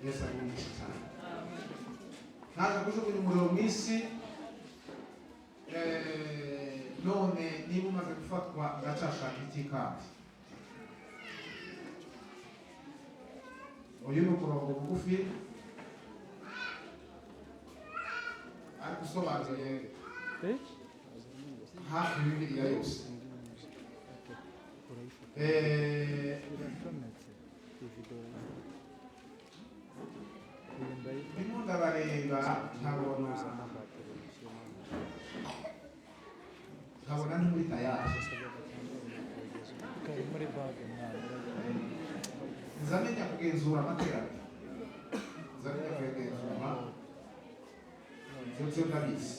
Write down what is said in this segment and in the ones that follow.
Yesu agumisha cyane. Naje kujugunya umuriro mu isi. None niba umaze gufatwa, uracyashaka iki kandi? Uyu ni umurongo mugufi ariko usobanuye hafi Bibiliya yose. Ndimo ndabareba, nkabona ni muri tayari. Nzamenya kugenzura amateraniro, nzamenya kuyagenzura, ibyo byo ndabizi.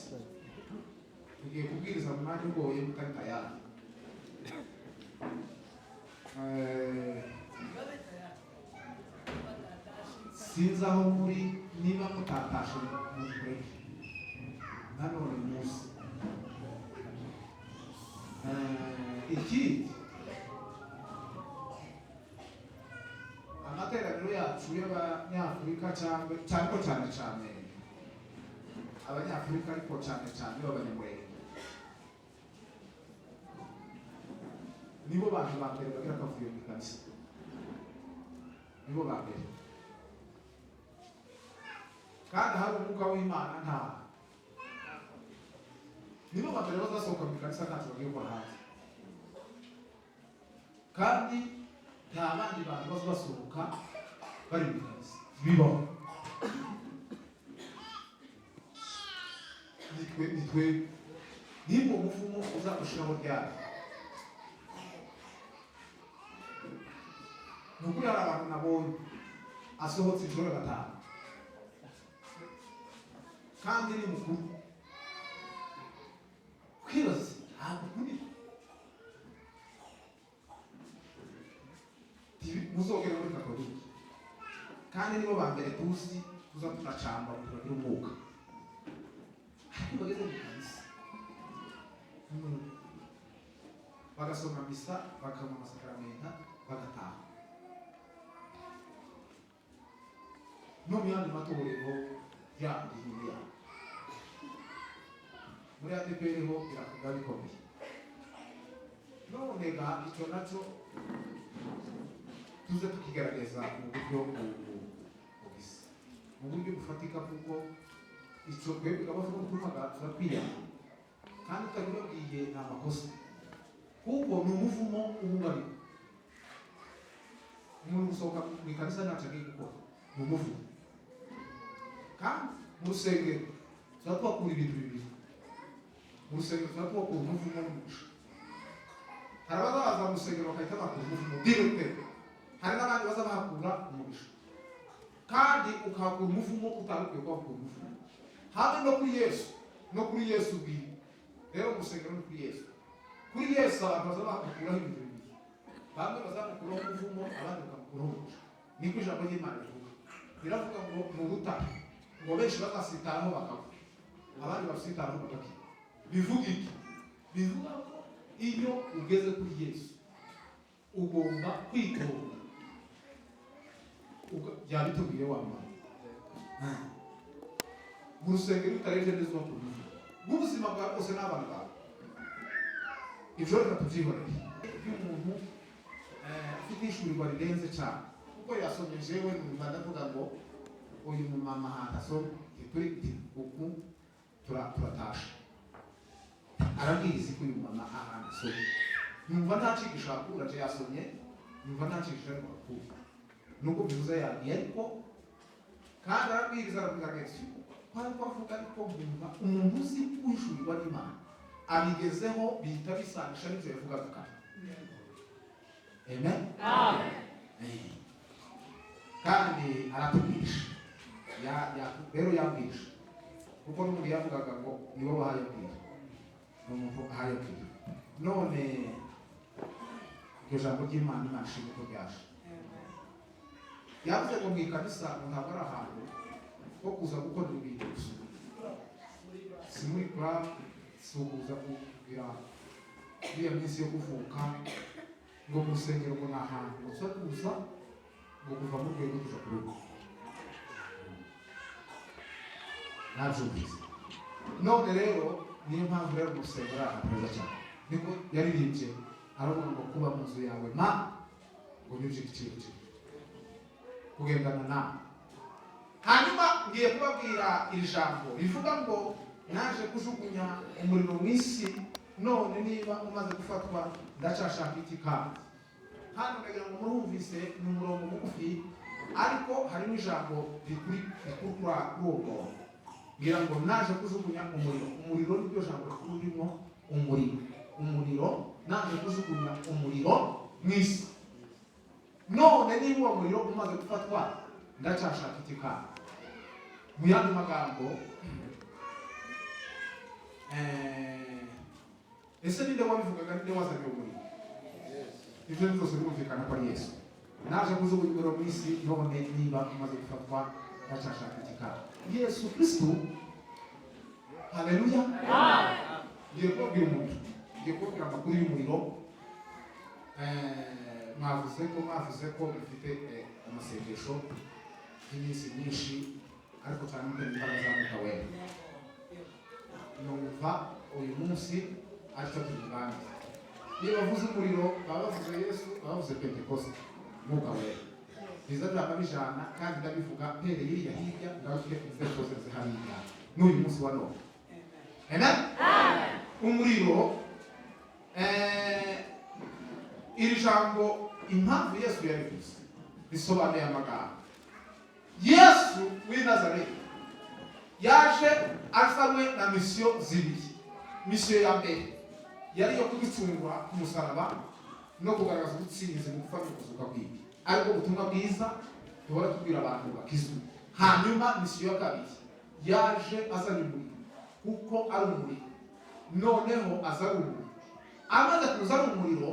Tugiye kubwiriza mu mwanya ugoye mutari tayari. Sinzi aho muri, niba mutatashe mureke nanone muze. Ikindi, amateraniro yacu y'Abanyafurika cyangwa cyangwa cyane cyane Abanyafurika, ariko cyane cyane b'Abanyamurenge, nibo bantu ba mbere bagira akavuyo mu ikanisa, nibo ba mbere. Kandi hari umwuka w'Imana, nta nibo ba mbere bazasohoka mu ikanisa ntacyo bagiye gukora hanze, kandi nta bandi bantu baza basohoka bari mu ikanisa bibaho. Nitwe niba uwo muvumo uzagushiraho ryari? Ni ukuri, hari abantu nabonye asohotse inshuro gatanu kandi ni mukuru, ukibaza ntabwo kuri muzogera muri Katolike, kandi nibo ba mbere tuzi tuza tunacamba ngo turagira umwuka, ariko bageze mu kanisa bagasoma misa, bakanywa amasakaramentu, bagataha. No mu yandi matorero yandi nyine yabo, muri ADEPR ho biravuga bikomeye. None ga icyo nacyo tuze tukigaragaza mu buryo bugisa, mu buryo bufatika, kuko icyo twebwe abavuga ubutumwa turakwiyama kandi tutabibabwiye ni amakosa, kuko ni umuvumo uhungamira umuntu. Gusohoka mu ikanisa ntacyo agiye gukora ni umuvumo. Kandi mu rusengero tuba tuhakura ibintu bibiri. Mu rusengero tuba tuhakura umuvumo n'umugisha. Hari abazaza mu rusengero bagahita bakura umuvumo direct, hari n'abandi baza bahakura umugisha. Kandi ukahakura umuvumo utari ukwiye kuhakura umuvumo, hamwe no kuri Yesu, no kuri Yesu bwite. Rero mu rusengero ni kuri Yesu, kuri Yesu abantu baza bahakuraho ibintu bibiri: bamwe bazamukuraho umuvumo, abandi bakamukuraho umugisha. Niko ijambo ry'Imana rivuga. Riravuga ngo ni urutare ngo benshi bazasitaraho bakagwa, abandi basitaraho bagakira. Bivuga iki? Bivuga ko iyo ugeze kuri Yesu ugomba kwitonda. Byabitubwiye wa mama, mu rusengero iyo utarebye neza uhakura umuvumo n'ubuzima bwawe bwose n'abana bawe. Ibyo reka tubyihorere. Iyo umuntu afite ishurirwa rirenze cyane, kuko yasomye, jewe numva ndavuga ngo uyu mumama ahantu asoma turi uku turatasha, arabwiriza ko uyu mama ahantu asomye numva nta cigisho akura. Je yasomye numva nta cigisho ariko akura, nubwo bivuze yagiye, ariko kandi arabwiriza, arabwira ati ko ariko avuga, ariko nkumva umuntu uzi guhishurirwa n'Imana abigezeho bihita bisanisha n'ibyo yavugaga kare. Amen. Kandi aratubwisha. Rero yabwisha kuko n'umuntu yavugaga ngo niwe wahayabwira, ni umuntu ahayabwira. None iryo jambo ry'Imana, Imana ishimwe ko ryaje. Yavuze ngo mu ikanisa ngo ntabwo ari ahantu ho kuza gukora ibintu gusa, si muri club, si ukuza kugira iriya minsi yo kuvuka, ngo mu rusengero ngo ni ahantu ngo tuza kuza ngo kuva mu rwego tuja ku rugo. Nabyumvise. None rero niyo mpamvu rero mu rusengero ari ahantu heza cyane. Niko yaririmbye, aravuga ngo kuba mu nzu yawe ma ngo ni iby'igiciro kinini, kugendana nawe. Hanyuma ngiye kubabwira iri jambo rivuga ngo naje kujugunya umuriro mu isi, none niba umaze gufatwa ndacyashaka iki? Kandi hano ndagira ngo murumvise, ni umurongo mugufi, ariko harimo ijambo rikuri rikuru kuri uwo murongo. Ngira ngo naje kujugunya umuriro. Umuriro niryo jambo rikuru ririmo. Umuriro, umuriro, naje kujugunya umuriro mu isi, none niba uwo muriro umaze gufatwa ndacyashaka iki? Kandi mu yandi magambo, ese ninde wabivugaga? Ninde wazanye umuriro? Ibyo byose birumvikana ko ari Yesu. Naje kujugunya umuriro mu isi, none niba umaze gufatwa ndacyashaka iki? Kandi Yesu Kristo, haleluya! Ngiye kubabwira umuriro, ngiye kubabwira amakuru y'umuriro. Mwavuze ko mufite amasengesho y'iminsi myinshi, ariko cyane mutera imbaraga za Mwuka Wera. Numva uyu munsi aricyo tubiganira. Iyo bavuze umuriro baba bavuze Yesu, baba bavuze Pentekoste, Mwuka Wera, biza byaba bijana. Kandi ndabivuga mpereye iriya hirya, ngaruke inzego zose hariya n'uyu munsi wa none. Amen. Umuriro, iri jambo impamvu Yesu yarivuze risobanuye amagambo. Yesu w'i Nazareti yaje azanywe na mission zibiri. Mission ya mbere yari iyo kuducungura ku musaraba no kugaragaza ubutsinzi mu gupfa no kuzuka kwiwe, ariko ubutumwa bwiza duhora tubwira abantu bakizwe. Hanyuma mission ya kabiri, yaje azanye umuriro, kuko ari umuriro. Noneho aza ari umuriro. Amaze kuza ari umuriro,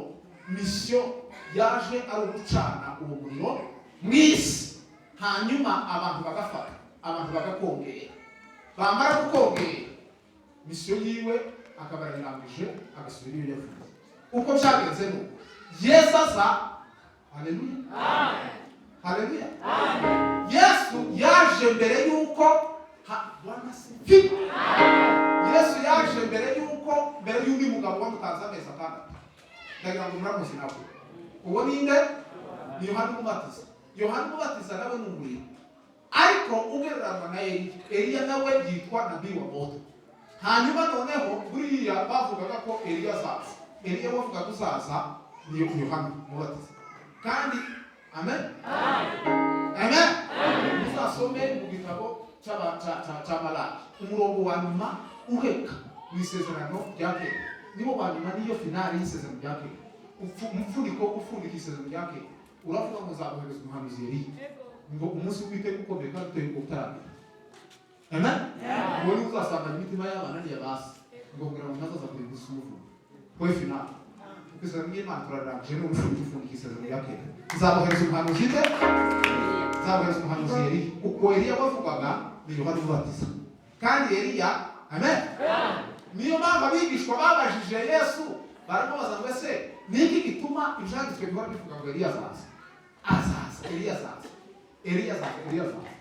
mission yaje ari ugucana uwo muriro mu isi, hanyuma abantu bagafata, abantu bagakongera. Bamara gukongera, mission yiwe akaba arayirangije, agasubira iyo yavuye. Uko byagenze ni uko Yesu aza. Haleluya, haleluya! Yesu yaje mbere y'uko Bwana asifiwe. Yesu yaje mbere y'uko, mbere y'undi mugabo wamutanze amezi 6. Ndagira ngo muramuzi nawe. Uwo ninde? Ni Yohana Umubatiza. Yohana Umubatiza nawe ni umuriro, ariko ugereranywa na Eliya. Eliya nawe yitwa nabii wa moto. Hanyuma noneho buriya bavugaga ko Eliya azaza. Eliya bavugaga uzaza ni Yohana Umubatiza. Kandi amen, amen. Muzasome mu gitabo cya Malaki, umurongo wa nyuma uheka mu Isezerano rya Kera, niwo wa nyuma, niyo finale y'Isezerano rya Kera. Umufuniko ufundika Isezerano rya Kera uravuga ngo nzabohereza umuhanuzi Eliya, ngo umunsi w'Uwiteka ukomeye kandi uteye ubwoba utaragera. Amen. Uwo niwe uzasanganya imitima y'abana n'iya ba se, ngo kugira ngo ntazaza kurimbuza umuvumo we. Finale, kuko Isezerano ry'Imana turarangije, ni umufuniko ufundika Isezerano rya Kera. Nzabohereza umuhanuzi nde? Nzabohereza umuhanuzi Eliya. Uko Eliya wavugaga ni Yohana Umubatiza. Kandi Eliya, amen, niyo mpamvu abigishwa babajije Yesu, baramubaza ngo ese ni iki gituma Ibyanditswe bihora bivuga ngo Eliya azaza, azaza, Eliya azaza, Eliya azaza, Eliya azaza?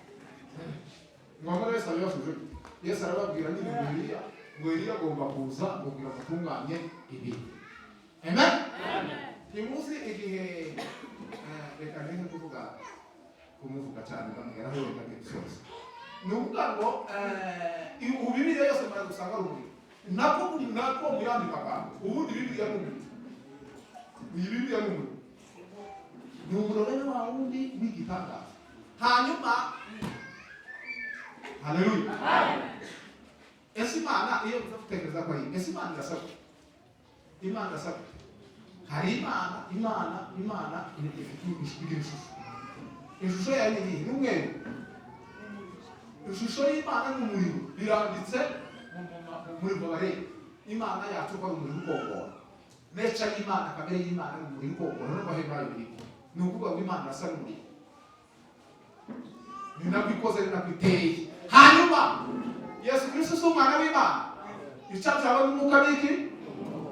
Ngombwa wese abibasubije gute? Yesu arababwira nyine ngo Eliya, ngo Eliya agomba kuza ngo kugira ngo atunganye ibintu. Amen. Uyu munsi igihe, reka ndeke kuvuga, kumuvuga cyane, ndamugeraho wenda ngiye gusoza. Ni ukuvuga ngo ubu Bibiliya yose muraza gusanga ari umuriro. Nako mu yandi magambo, ubundi Bibiliya ni umuriro. Iyi Bibiliya ni umuriro, ni umuriro rero wa wundi w'igitangaza. Hanyuma, haleluya! Ese Imana, iyo uza gutekereza ko ari, ese Imana irasa gute? Imana irasa gute? Hari Imana, Imana ifite igira ishusho. Ishusho yayo ni iyihe? Ni umweru. Ishusho y'Imana ni umuriro. Biranditse muri Mubare, Imana yacu ko ari umuriro ukongora. Nature y'Imana, kamere y'Imana ni umuriro ukongora. No Baheburayo birimo. Ni ukuvuga ngo Imana irasa n'umuriro, ni nako ikoze, ni nako iteye. Hanyuma Yesu Kristo si umwana w'Imana? Icyabyaba n'umwuka n'iki?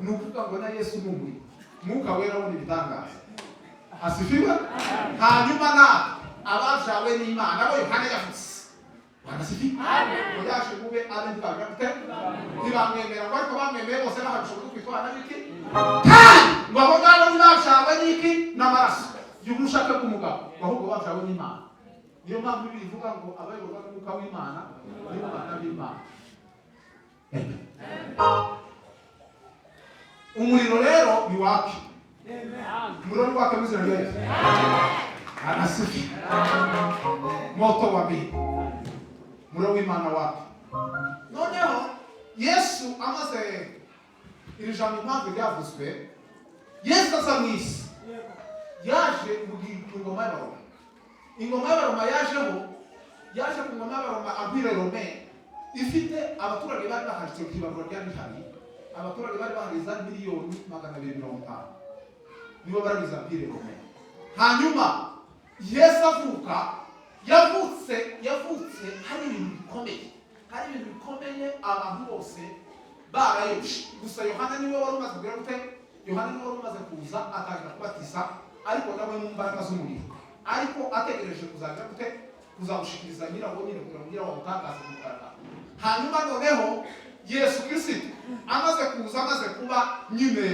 Ni ukuvuga ngo na Yesu ni umuriro, Mwuka Wera wo ni ibitangaza. Asifiwe! Hanyuma natwe ababyawe n'Imana, abo Yohana yavuze. Bwana asifiwe. Ngo yaje mube abe ntibagira gute? Ntibamwemera. Ngo ariko bamwemeye bose bahawe ubushobozi bwo kwitwara n'iki? Kandi ngo abo ngabo ntibabyawe n'iki? N'amaraso y'ubushake bw'umugabo, ahubwo babyawe n'Imana. Niyo mpamvu Bibiliya ivuga ngo abayoborwa n'Umwuka w'Imana nibo bana b'Imana. Amen. Umuriro rero ni wake, umuriro ni wake mu izina rya Yesu. Anasifi moto wa mbingu, umuriro w'Imana wake. Noneho Yesu amaze, iri jambo impamvu ryavuzwe, Yesu aza mu isi, yaje mu ngoma y'Abaroma. Ingoma y'Abaroma yajeho, yaje ku ngoma y'Abaroma, Empire romain, ifite abaturage bari bahari. Icyo gihe ibarura ryari rihari, abaturage bari bahari za 250,000,000, nibo baragize Empire romain. Hanyuma Yesu avuka, yavutse hari ibintu bikomeye, hari ibintu bikomeye, abantu bose barayobye. Gusa Yohana niwe wari umaze kugira gute? Yohana niwe wari umaze kuza, atangira kubatiza, ariko nawe mu mbaraga z'umuriro, ariko ategereje kuzagira gute? Kuzawushikiriza nyirawo nyine, kugira ngo nyirawo awutangaze ku mugaragaro. Hanyuma noneho Yesu Kirisito amaze kuza, amaze kuba nyine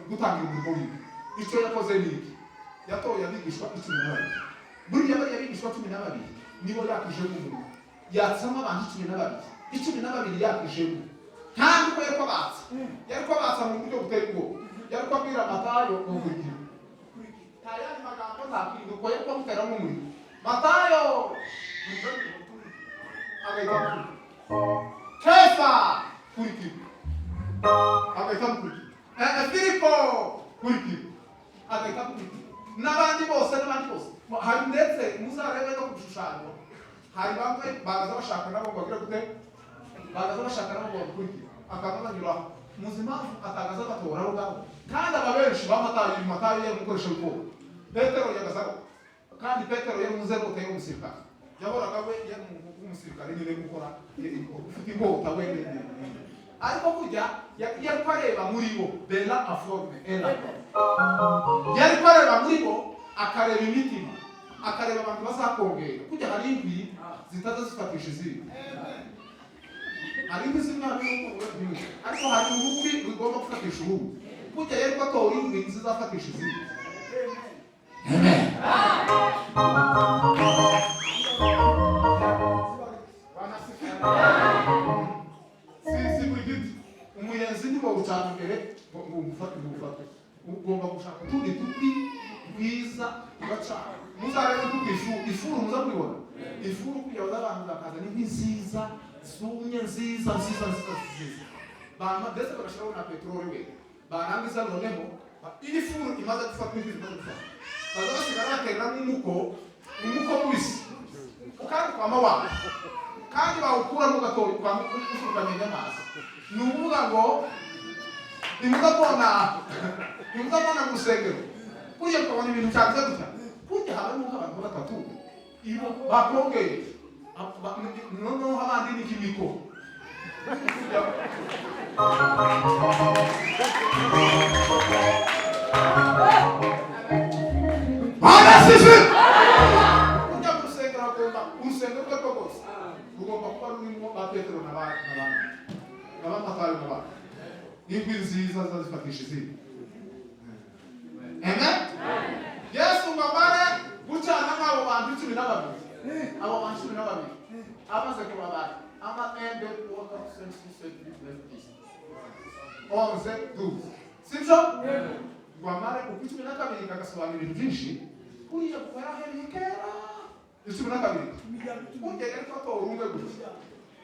gutangira umurimo wiwe, icyo yakoze ni iki? Yatoye abigishwa 12. Buriya bariya abigishwa 12 nibo yakijemo umurimo, yatsamo abantu 12, 12 yakijemo. Kandi uko yari kwabatsa, yari kwabatsa mu buryo buteye ubwoba. Yari kwabwira Matayo ngo nkurikira, nta yandi magambo, nta kindi, uko yari kwamuteramo umuriro. Matayo agahita amukurikira, Kefa kurikira, agahita amukurikira, Filipo kurikira, agahita amukurikira, n'abandi bose, n'abandi bose. Hari ndetse muzarebe no ku bishushanyo, hari bamwe bagaza bashaka nabo ngo bagire gute? Bagaza bashaka nabo ngo bamukurikire, akaba banyuraho. Muzi impamvu atagaza batora abo ngabo? Kandi aba benshi bamataye, Matayo yari umukoresha w'ubwoba, Petero yagazaho. Kandi Petero yari umuzerote w'umusirikare, yahoraga we yari umuntu w'umusirikare nyine, gukora ufite inkota we. Ariko burya yari ko areba muri bo bela aforme era, yari ko areba muri bo, akareba imitima, akareba abantu bazakongera. Kujya hari inkwi zitaza zifatisha izindi, hari inkwi zimwe hamwe, ariko hari urukwi rugomba gufatisha urundi. Kujya yari ko atora inkwi zizafatisha izindi. Amen. Bwana asifiwe. Si buri giti, umuyenzi ntiwawucana imbere ngo umufate, ngo ufate. Ugomba gushaka utundi tuti twiza ugacana. Muzarebe kuko ifuru muza mubibona, ifuru kugira ngo abantu bakazana inkwi nziza zumye, nziza nziza nziza nziza, bama ndetse bagashyiraho na peteroli we. Barangiza noneho iyo ifuru imaze gufata, inkwi zimaze gufata, baza basigara batereramo umuko, umuko mubisi, kandi ukama waka, kandi bawukuramo gatoya ukamenya amazi. Ni ukuvuga ngo ntimuzabona mu rusengero kuriya ukabona ibintu cyagize gutya, kurya habamo nk'abantu batatu ibo bakongeye, noneho abandi ni kimiko. Bwana asifiwe. Kurya mu rusengero hagomba, urusengero urwo arirwo rwose rugomba kuba rurimo ba Petero na ba na ba na ba Matayo na ba inkwi nziza ziba zifatisha izindi. Amen. Yesu ngo amare gucana nk'abo bantu 12, abo bantu 12 amaze kubabara ama 1, 2, 3, 4, 5, 6, 7, 8, 9, 10, 11, 12, sibyo? Ngo amare uko 12 kagasobanura ibintu byinshi. Kuriya kuva yarahereye kera, 12 burya yari atora umwe gutya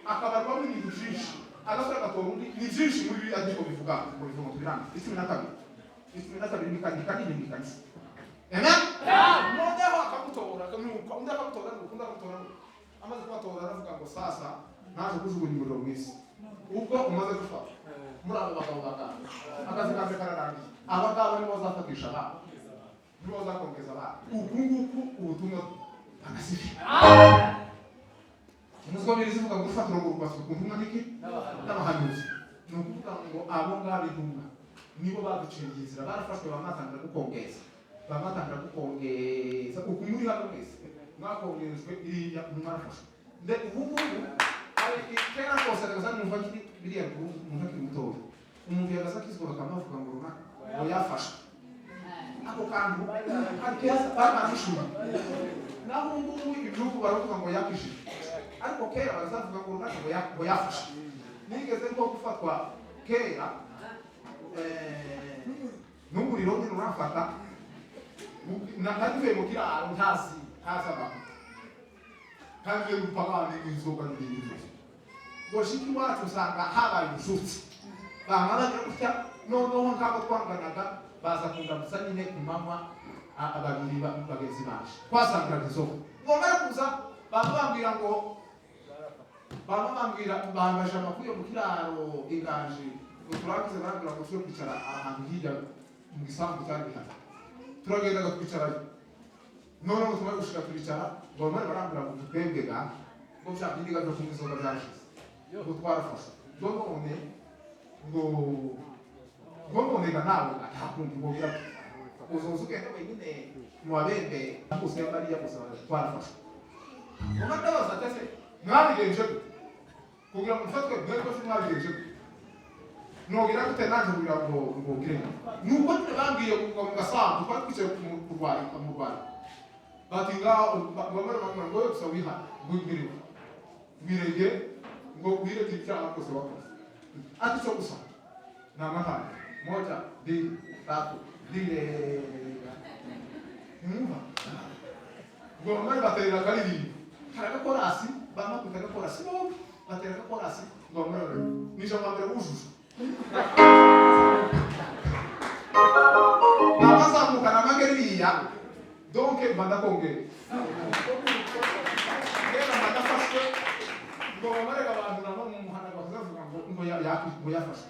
akabarwamo ibintu byinshi, agasore agatora undi, ni byinshi muri biriya, ariko bivuga ngo bivuga ngo tubirangize. 12, 12 ni kanini mu ikanisa. Amen. Noneho akamutora, akamuka undi, akamutora nuko undi akamutora nuko amaze kubatora aravuga ngo sasa naje kujugunya umuriro mu isi. Ubwo umaze gufata muri abo bagabo bangana, akazi kanjye kararangiye. Aba ngaba nibo bazafatisha abana, nibo bazakongeza abana. Uku nguku ubutumwa agasifi umuzwa bibiri zivuga ngo urufatiro ngo rwubatswe ku ntumwa n'iki? N'abahanuzi. Ni ukuvuga ngo abo ngabo intumwa nibo baduciriye inzira, barafashwe, bamatangira gukongeza, bamatangira gukongeza. Uku muri hano mwese mwahawe imbaraga zo gukongeza. Mwakongejwe iriya mwarafashe. Nde ubu ngubu hari kera rwose agaza numva kiri biriya umuntu akiri mutoya, umuntu yagaza akizwa bakamuvuga ngo runaka ngo yafashwe. Ako kantu kari keza, bari barishuye. Naho ubu ngubu ibihugu baravuga ngo yakishije, ariko kera barazavuga ngo runaka ngo yafashwe. Nigeze nko gufatwa kera n'umuriro nyine urafata. Nari mu kiraro, ntazi abantu, kandi gupagana inzoga n'ibindi byose. Ngo shiki iwacu usanga habaye ubushutsi, bama bagira gutya. Noneho nk'abo twanganaga baza kundamutsa nyine ku manywa, babiri bagenzi baje twasangiraga inzoga. Ngo mare kuza bama bambwira ngo, bama bambwira, bambaje amakuru yo mu kiraro inganji. Ngo turangize barambwira ngo tujye kwicara ahantu hirya mu gisambu cyari gihari. Turagendaga twicarayo. Noneho tumare gushika turicara, ngo bamare barambwira ngo twebwe ga ngo bya bindi ga byo kunywa inzoga byarashize, ngo twarafashe, ngo none ngo none ga nawe nta kundi ngo bira uzoza ugenda wenyine mu babembe gusa ya Mariya gusa, twarafashe. Ngo ndabaza ati: "Ese mwabigenje gute kugira ngo mufatwe? Mwebwe se mwabigenje gute? Nogera gute nanjye kugira ngo ngire?" Nuko nyine bambwiye ngo mu gasambu twari twicaye ku mu rwari, bati ngaho bamwe bamwe ngo gusa wihane, ngo wirege, wirege, ngo wirege ibyaha byose wakoze. Ati cyo gusa ni amahane: moja, mbili, tatu, ndirega. Mwumva ngo bamwe baterera akaririmbo, hari agakorasi bamakubita, agakorasi bombi batera agakorasi. Ngo bamwe ni ijambo mbere wujuje nabazamuka namage ririya. Donc mba ndakongera kera mba ndafashwe. Ngo bamarega abantu nabo mu muhanda bakazavuga ngo yafashwe,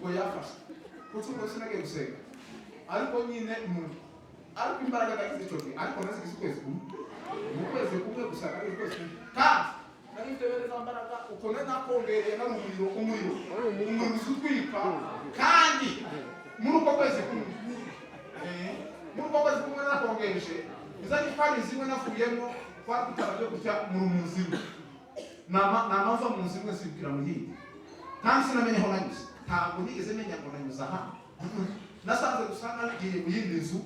ngo yafashwe. Kuko ubwo sinagiye gusenga, ariko nyine nuko, ariko imbaraga nagize icyo gihe, ariko nazigize ukwezi kumwe, mu kwezi kumwe gusa nagize ukwezi kumwe, kandi nari mfite bene za mbaraga uko nari nakongereye, nari umuriro, umuriro, umuriro uzi utwika. Kandi muri uko kwezi kumwe, muri uko kwezi kumwe nakongeje iza gitwari zimwe navuyemo, twari tutara byo gutya muri mu nzu imwe, nama mva mu nzu imwe nsibwira mu yindi, kandi sinamenye aho nanyuze. Ntabwo nigeze menya ngo nanyuze aha. Nasanze gusa nagiye mu yindi nzu,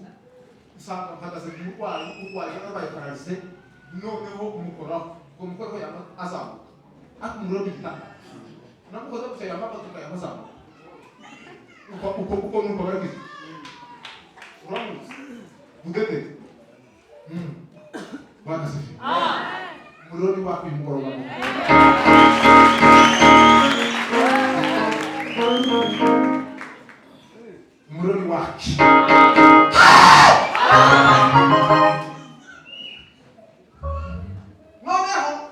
nsanga mpagaze ku murwayi urwaye yarabaye paralysé. Noneho umukoraho, ngo mukoreho yama azamuka, ariko umuriro w'igitanda namukoze gutya yama abaduka, yama azamuka uko nuko baragize. Uramuzi budede. Bwana sifi. Umuriro ni waka uyu mugoroba. Umuriro ni waka. Noneho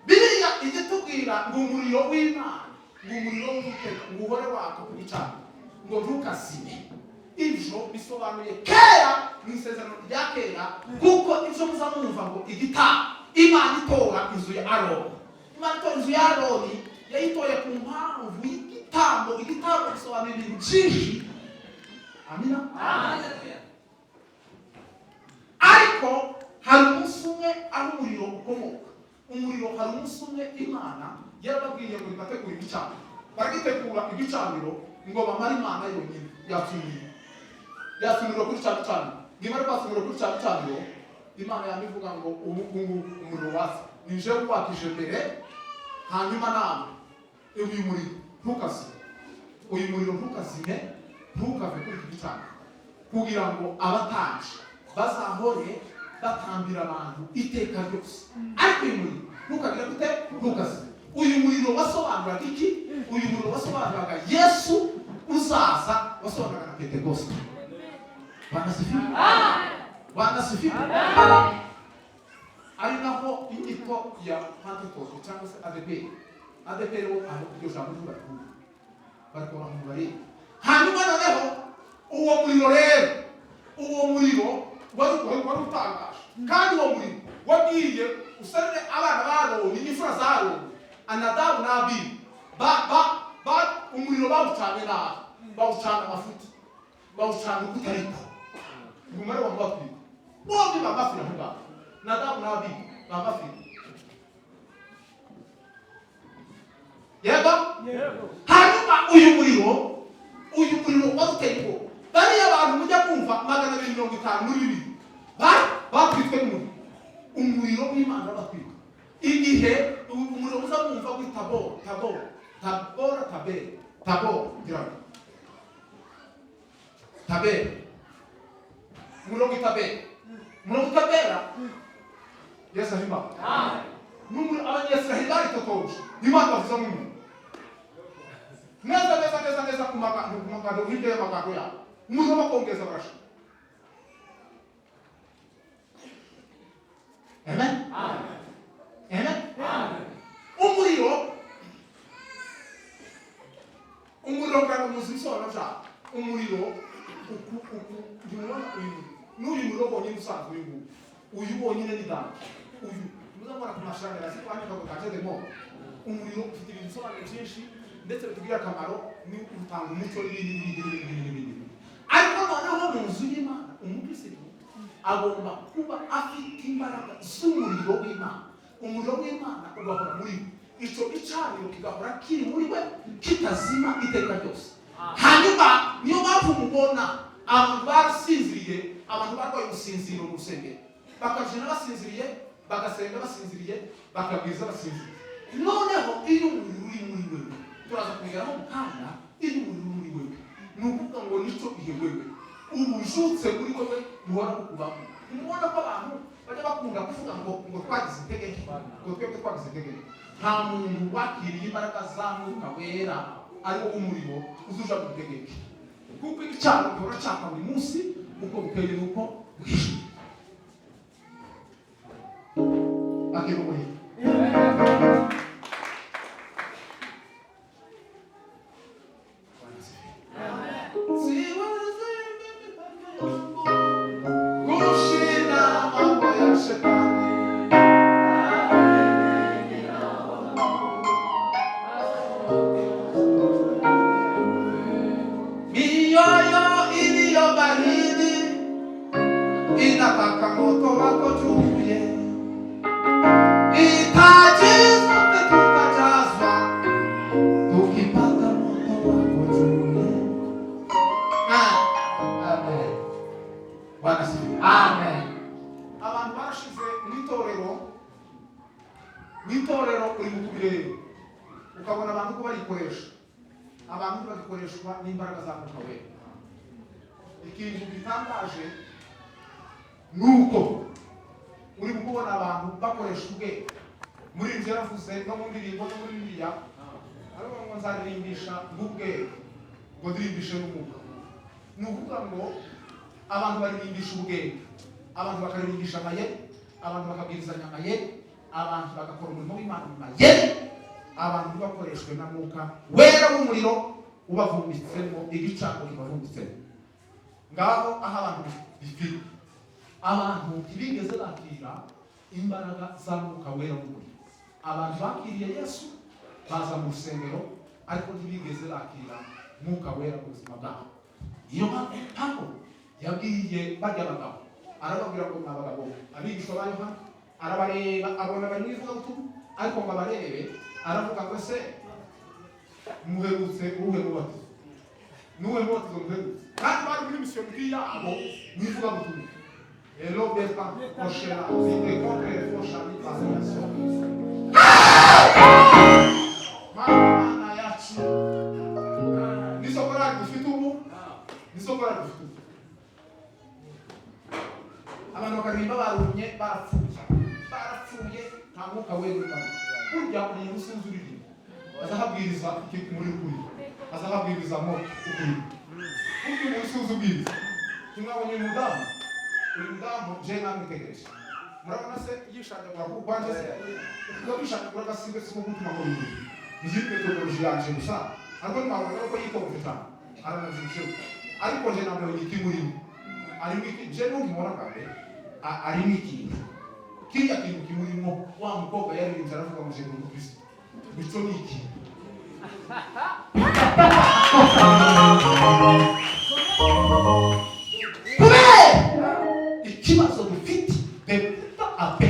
Bibiliya ijya itubwira ngo umuriro w'Imana, ngo umuriro w'Uwiteka ngo uhore waka ku gicaniro, ngo ntukazime. Ibyo bisobanuye kera mu isezerano rya kera, kuko ibyo muza mwumva ngo igitabo Imana itora inzu ya Aroni, Imana itora inzu ya Aroni yayitoye ku mpamvu y'igitambo. Igitambo bisobanuye ibintu byinshi. Amina. Ariko hari umunsi umwe aho umuriro ukomoka. Umuriro, hari umunsi umwe Imana yarababwiye ngo nibategure igicaniro. Baragitegura igicaniro ngo bamare Imana yonyine yatsa umuriro, yatsa umuriro kuri cya gicaniro. Ngo imare kwatsa umuriro kuri cya gicaniro, Imana yamivuga ngo: "Ubu ngubu umuriro watse, ni jewe wakije mbere, hanyuma nawe uyu muriro ntukazime, uyu muriro ntukazime, ntukave kuri iki gicaniro, kugira ngo abatambyi bazahore batambira abantu iteka ryose. Ariko uyu muriro ntukagire gute? Ntukazime." Uyu muriro wasobanuraga iki? Uyu muriro wasobanuraga Yesu uzaza, wasobanuraga na Pentekoste. Bwana sifiwe, Bwana sifiwe. Ari naho inyito ya Pentekoste cyangwa se ADEPR. ADEPR wo aho iryo jambo ntibarikura, barikora mu mubare. Hanyuma noneho uwo muriro rero, uwo muriro wari utangaje. Kandi uwo muriro wagiye usane abana ba Aroni n'imfura za Aroni, Anadabu n'Abihu, ba umuriro bawucanye nabi, bawucana amafuti, bawucana uko utariko, umumaro wa batwika bombi bagafira aho ngaho. Nadabu na Abihu bamafiri. Yego. Hanyuma uyu muriro wari uteye ubwoba. Bariya bantu mujya kumva 252 batwitswe n'umuriro. Umuriro w'Imana urabatwika. Igihe umuriro uza kumva kuri Tabora, Tabora, Tabora, Tabera, Tabora, ngira ngo Tabera, umuriro w'itabera, umuriro w'itabera. Yesu ahimbawe. N'umuriro Abanyesiraheli baritotoje, Imana bavuza nk'umuriro neza neza neza neza ku magambo, ku magambo, hirya y'amagambo yabo, umuriro bakongeza barashira. Amen, amen. Umuriro, ngira ngo muzi ibisobanuro byawo. Umuriro uku uku ntimubona uyu muriro, n'uyu muriro wonyine usanzwe, uyu nguyu, uyu wonyine ni danger. Uyu muzamubona ku mashanyarazi wandika ngo danger de mort. Umuriro ufite ibintu bisobanuro byinshi, ndetse bitugirira akamaro, ni utanga umucyo n'ibindi n'ibindi n'ibindi n'ibindi. Ariko noneho mu nzu y'Imana, umukirisitu agomba kuba afite imbaraga z'umuriro w'Imana. Umuriro w'Imana ugahora muri we, icyo gicaniro kigahora kiri muri we, kitazima iteka ryose. Hanyuma niyo mpamvu mubona abantu barasinziriye, abantu barwaye umusinziro mu rusengero, bakajena basinziriye, bagasenga basinziriye, bakabwiriza basinziriye. Noneho iyo umuriro uri muri wewe, turaza kubigeraho mu kanya, iyo umuriro uri muri wewe, ni ukuvuga ngo nicyo gihe wewe ubujutse muri wewe buhora bukubamo. Mubona ko abantu bajya bakunda kuvuga ngo twagize intege nke, ngo twebwe twagize intege nke. Nta muntu wakiriye imbaraga za Mwuka Wera, ari wo umuriro, uzuja mu ntege nke, kuko igicaniro gihora cyaka buri munsi, uko bukeye n'uko bwije. Akira umuriro. Bwana asifiwe. Siwezi mimi peke yangu kushinda mambo ya shetani. Mioyo iliyo baridi inataka moto wako juu. Hitaji zote tutajazwa tukipata moto wako juu. Ah, Amen. Bwana asifiwe. Amen. Abantu barashize mu itorero, mu itorero uri mu kubireba, ukabona abantu ko barikoresha, abantu bagikoreshwa n'imbaraga za Mwuka Wera. Ikintu gitangaje ni uko uri kubona abantu bakoresha ubwenge. Muri ibyo yaravuze no mu ndirimbo no muri Bibiliya, aravuga ngo nzaririmbisha n'ubwenge, ngo ndirimbishe n'umwuka. Ni ukuvuga ngo abantu baririmbisha ubwenge, abantu bakaririmbisha amayeri, abantu bakabwirizanya amayeri, abantu bagakora umurimo w'Imana mu mayeri, abantu ntibakoreshwe na Mwuka Wera w'umuriro ubavumbitsemo, igicango kibavumbitsemo. Ngaho aho abantu bifite, abantu ntibigeze bakira imbaraga za Mwuka Wera w'umuriro. Abantu bakiriye Yesu, baza mu rusengero, ariko ntibigeze bakira Mwuka Wera mu buzima bwabo. Niyo mpamvu Pawulo yabwiye barya bagabo, arababwira ngo mwa bagabo, abigishwa ba Yohana, arabareba abona bari mu ivugabutumwa, ariko ngo abarebe aravuga ngo ese muherutse uwuhe mubatizo? Nuwuhe mubatizo muherutse? Kandi bari muri mission yabo mu ivugabutumwa. Elo beta koshera zite contre fosha mipasation. Mana yacu, nizo korali dufite ubu, nizo korali dufite ubu. Abantu bakaririmba barumye, barapfuye, barapfuye, nta Mwuka Wera urimo. Burya umuntu usinzi uririmba azahabwiriza iki muri ukuri, azahabwiriza mo ukuri. Burya umuntu usinzi ubwiriza, ntimwabonye uyu mudamu? Uyu mudamu je namwitegereje, murabona se yishanyagura ku kwanje se uvuga kwishanyagura agasiga siko gutuma ngo bibiri ni methodology yanje gusa, ariko ntimwabona ko yitonze cyane, aranavyibushe, ariko je nabonye iki murimo, arimo iki? Je ntumubona bwa mbere, arimo ikintu, kiriya kintu kimurimo. Wa mukobwa yaririmbye aravuga ngo je ndi umukristo, mico ni ikintu. Kubera ikibazo dufite, deputa ape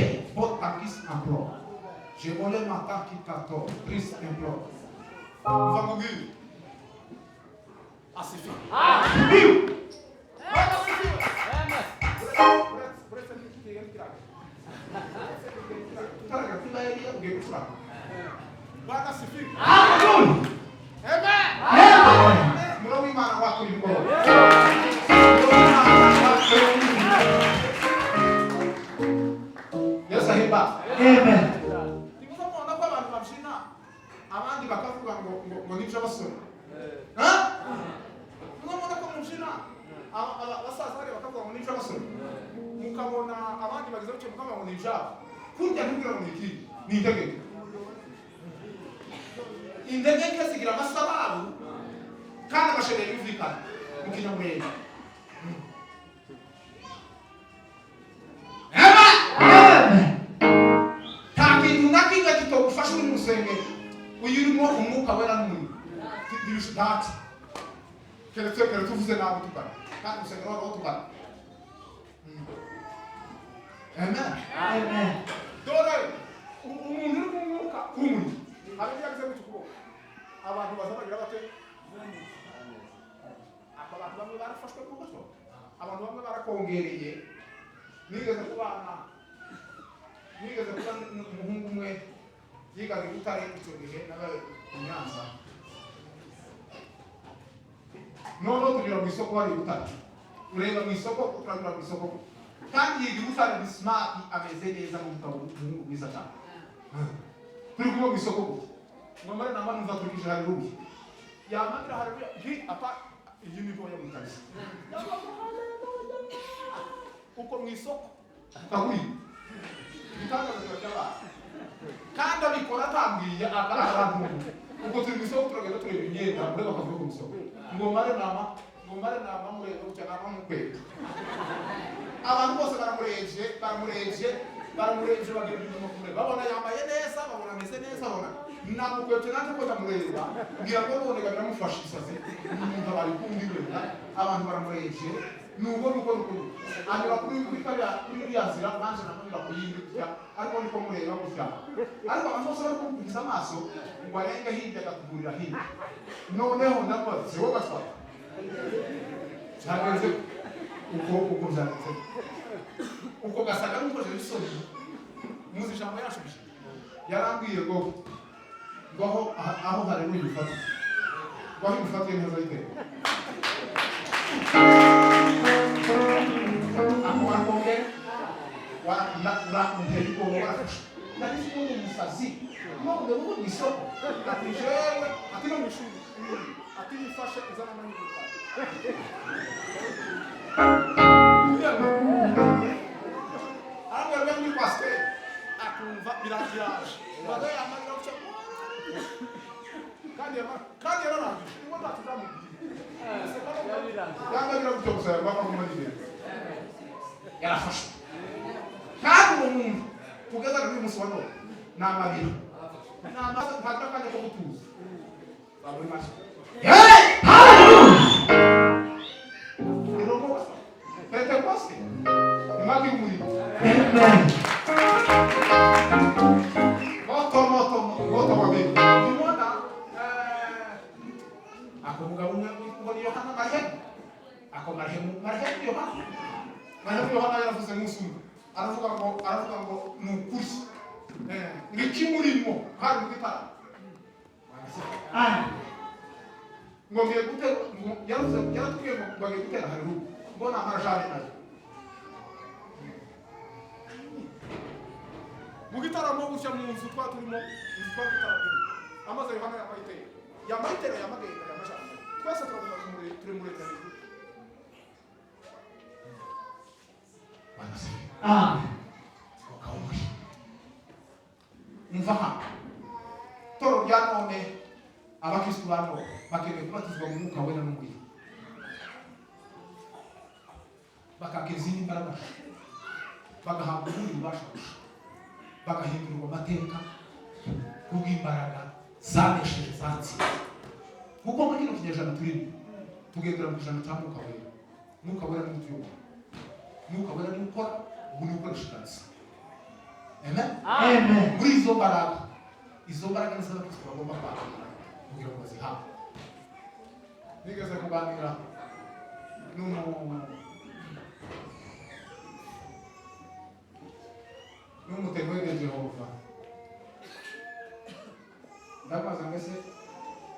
Je volais ma tante qui t'adore. Triste implore. Mva nkubwire. Asifiwe. Bwana asifiwe. Uretse n'ikigiye n'ikirago. Tutaraga kuba Eliya ugiye gucuranga. Bwana asifiwe. Hallelujah. Amen. Amen. Umuriro w'Imana waka uyu mugoroba. Umuriro w'Imana waka uyu mugoroba. Yesu ahimbazwe. Amen. Ntimuza mubona ko abantu babyina, abandi bakavuga ngo nibyo basore. Ha? Muza mubona ko mubyina, abasaza bariya bakavuga ngo nibyo basore, mukabona abandi bagize gutyo mukavuga ngo ni ibyabo. Kurya ntubwira ngo ni iki, ni integeke. Integeke zigira amasababu kandi amashereye yumvikana mu Kinyamurenge. Amen. Amen. Nta kintu na kimwe kitogufasha uri mu rusengero uyu urimo Umwuka Wera n'umuriro. Ntibishutati keretse uvuze nabi utukana, kandi urusengero waba utukana. Amen. Amen. Dore umuntu uri mu mwuka w'umuriro hari ibyo yagize gutya ukuboko, abantu baza bagira bate? Aba bantu bamwe barafashwe ku mbuto, abantu bamwe barakongereye. Nigeze kuba umuhungu umwe yigaga i Butare, icyo gihe nabaye i Nyanza. Noneho tunyura mu isoko hari i Butare, ureba mu isoko, turanyura mu isoko, kandi yiga i Butare, ni smart, ameze neza, ni umugabo, umuhungu mwiza cyane. Turi kumwe mu isoko gutya, ngo mare namba numva turikije haleluya, yamanira haleluya nti apa, iyi ni ntoya mu kanisa. Haleluya uko mu isoko ukahurira ibitangaza biba by'abantu, kandi abikora atambwiye, agaragara. Ubwo turi mu isoko, turagenda tureba imyenda, mureba akavuyo ku isoko, ngo mare nama mureba gutya, nama mukwega, abantu bose baramurebye, baramurebye, baramurebye, bagira inyuma kumureba, babona yambaye neza, babona ameze neza, babona namukwebye. Nanjye ko ndamureba ngira ngo none biramufasha isazi, umuntu abaye ukundi wenda, abantu baramurebye. Nuko nuko anyura kuri kariya, kuri iriya nzira, nanjye namanyura ku yindi gutya, ariko niko mureba gutya, ariko abantu bose bari kumukurikiza amaso ngo arenge hirya, agakugurira hirya. Noneho ndamubaza: "Si wowe gatwara byagenze uko byagenze uko?" Gasaga n'ukojeje isoni. Muzi ijambo yashubije? Yarambwiye ngo aho haleluya ifatiye, ngo aho imufatiye neza yiteka ako wakongera urampera ubwoba, warafashe. Nari nzi ko uri umusazi, none wowe mu isoko? Ati jewe, ati no mu ishuri, ati yifashe izana amahirwe. Arambwira ngo ni pasiteri, akumva birangiraje baga yamarira gutya, kandi yararangije niba ntacyo uzamubwira, yanga gutyo gusa, yagomba kumubwira. Yarafashwe, kandi uwo muntu kugeza n'uyu munsi wa none ni amabiro, ni amaso, ntagira akanya ko gutuza. Muri make. Hey! Hallelujah. Irongo Pentekoste imwaka y'umuriro. Amen. Moto moto moto wabiri ndibona ako mugabo umwe ngo ni Yohana marehemu, ako marehemu Yohana, marehemu Yohana yaravuze umunsi umwe, aravuga ngo ni ukuri ngo ikimurimo hari mu gitaramo. Amen. Ngo ngiye gutera, ngo yaravuze, yaratubwiye ngo agiye gutera haleluya, ngo namara jane nayo mu gitaramo gutya, mu nzu twa turimo, inzu twa gitaramo. Amaze Yohana yamayitera, yamayitera, yamagenda, yamajana, twese turaguma turemureta hejuru. Bwana asifiwe. Amen. Ukawuhe umva hano, toro rya none, abakristu ba none bakeneye kubatizwa mu Mwuka Wera n'umuriro, bakagira izindi mbaraga, bagahabwa ubundi bubasha busha, bagahindurirwa amateka kubw'imbaraga zanesheje, zatsinze. Kuko muri kino kinyejana turimo, tugendera mu kijana cya Mwuka Wera. Mwuka Wera niwe utuyobora, Mwuka Wera niwe ukora, ubu niwe ukoresha ikanisa. Amen. Amen. Muri izo mbaraga, izo mbaraga nizo abakristo bagomba kwakira kugira ngo bazihabwe. Nigeze kuganira n'umu Témoin de Jehova, ndabaza ngo ese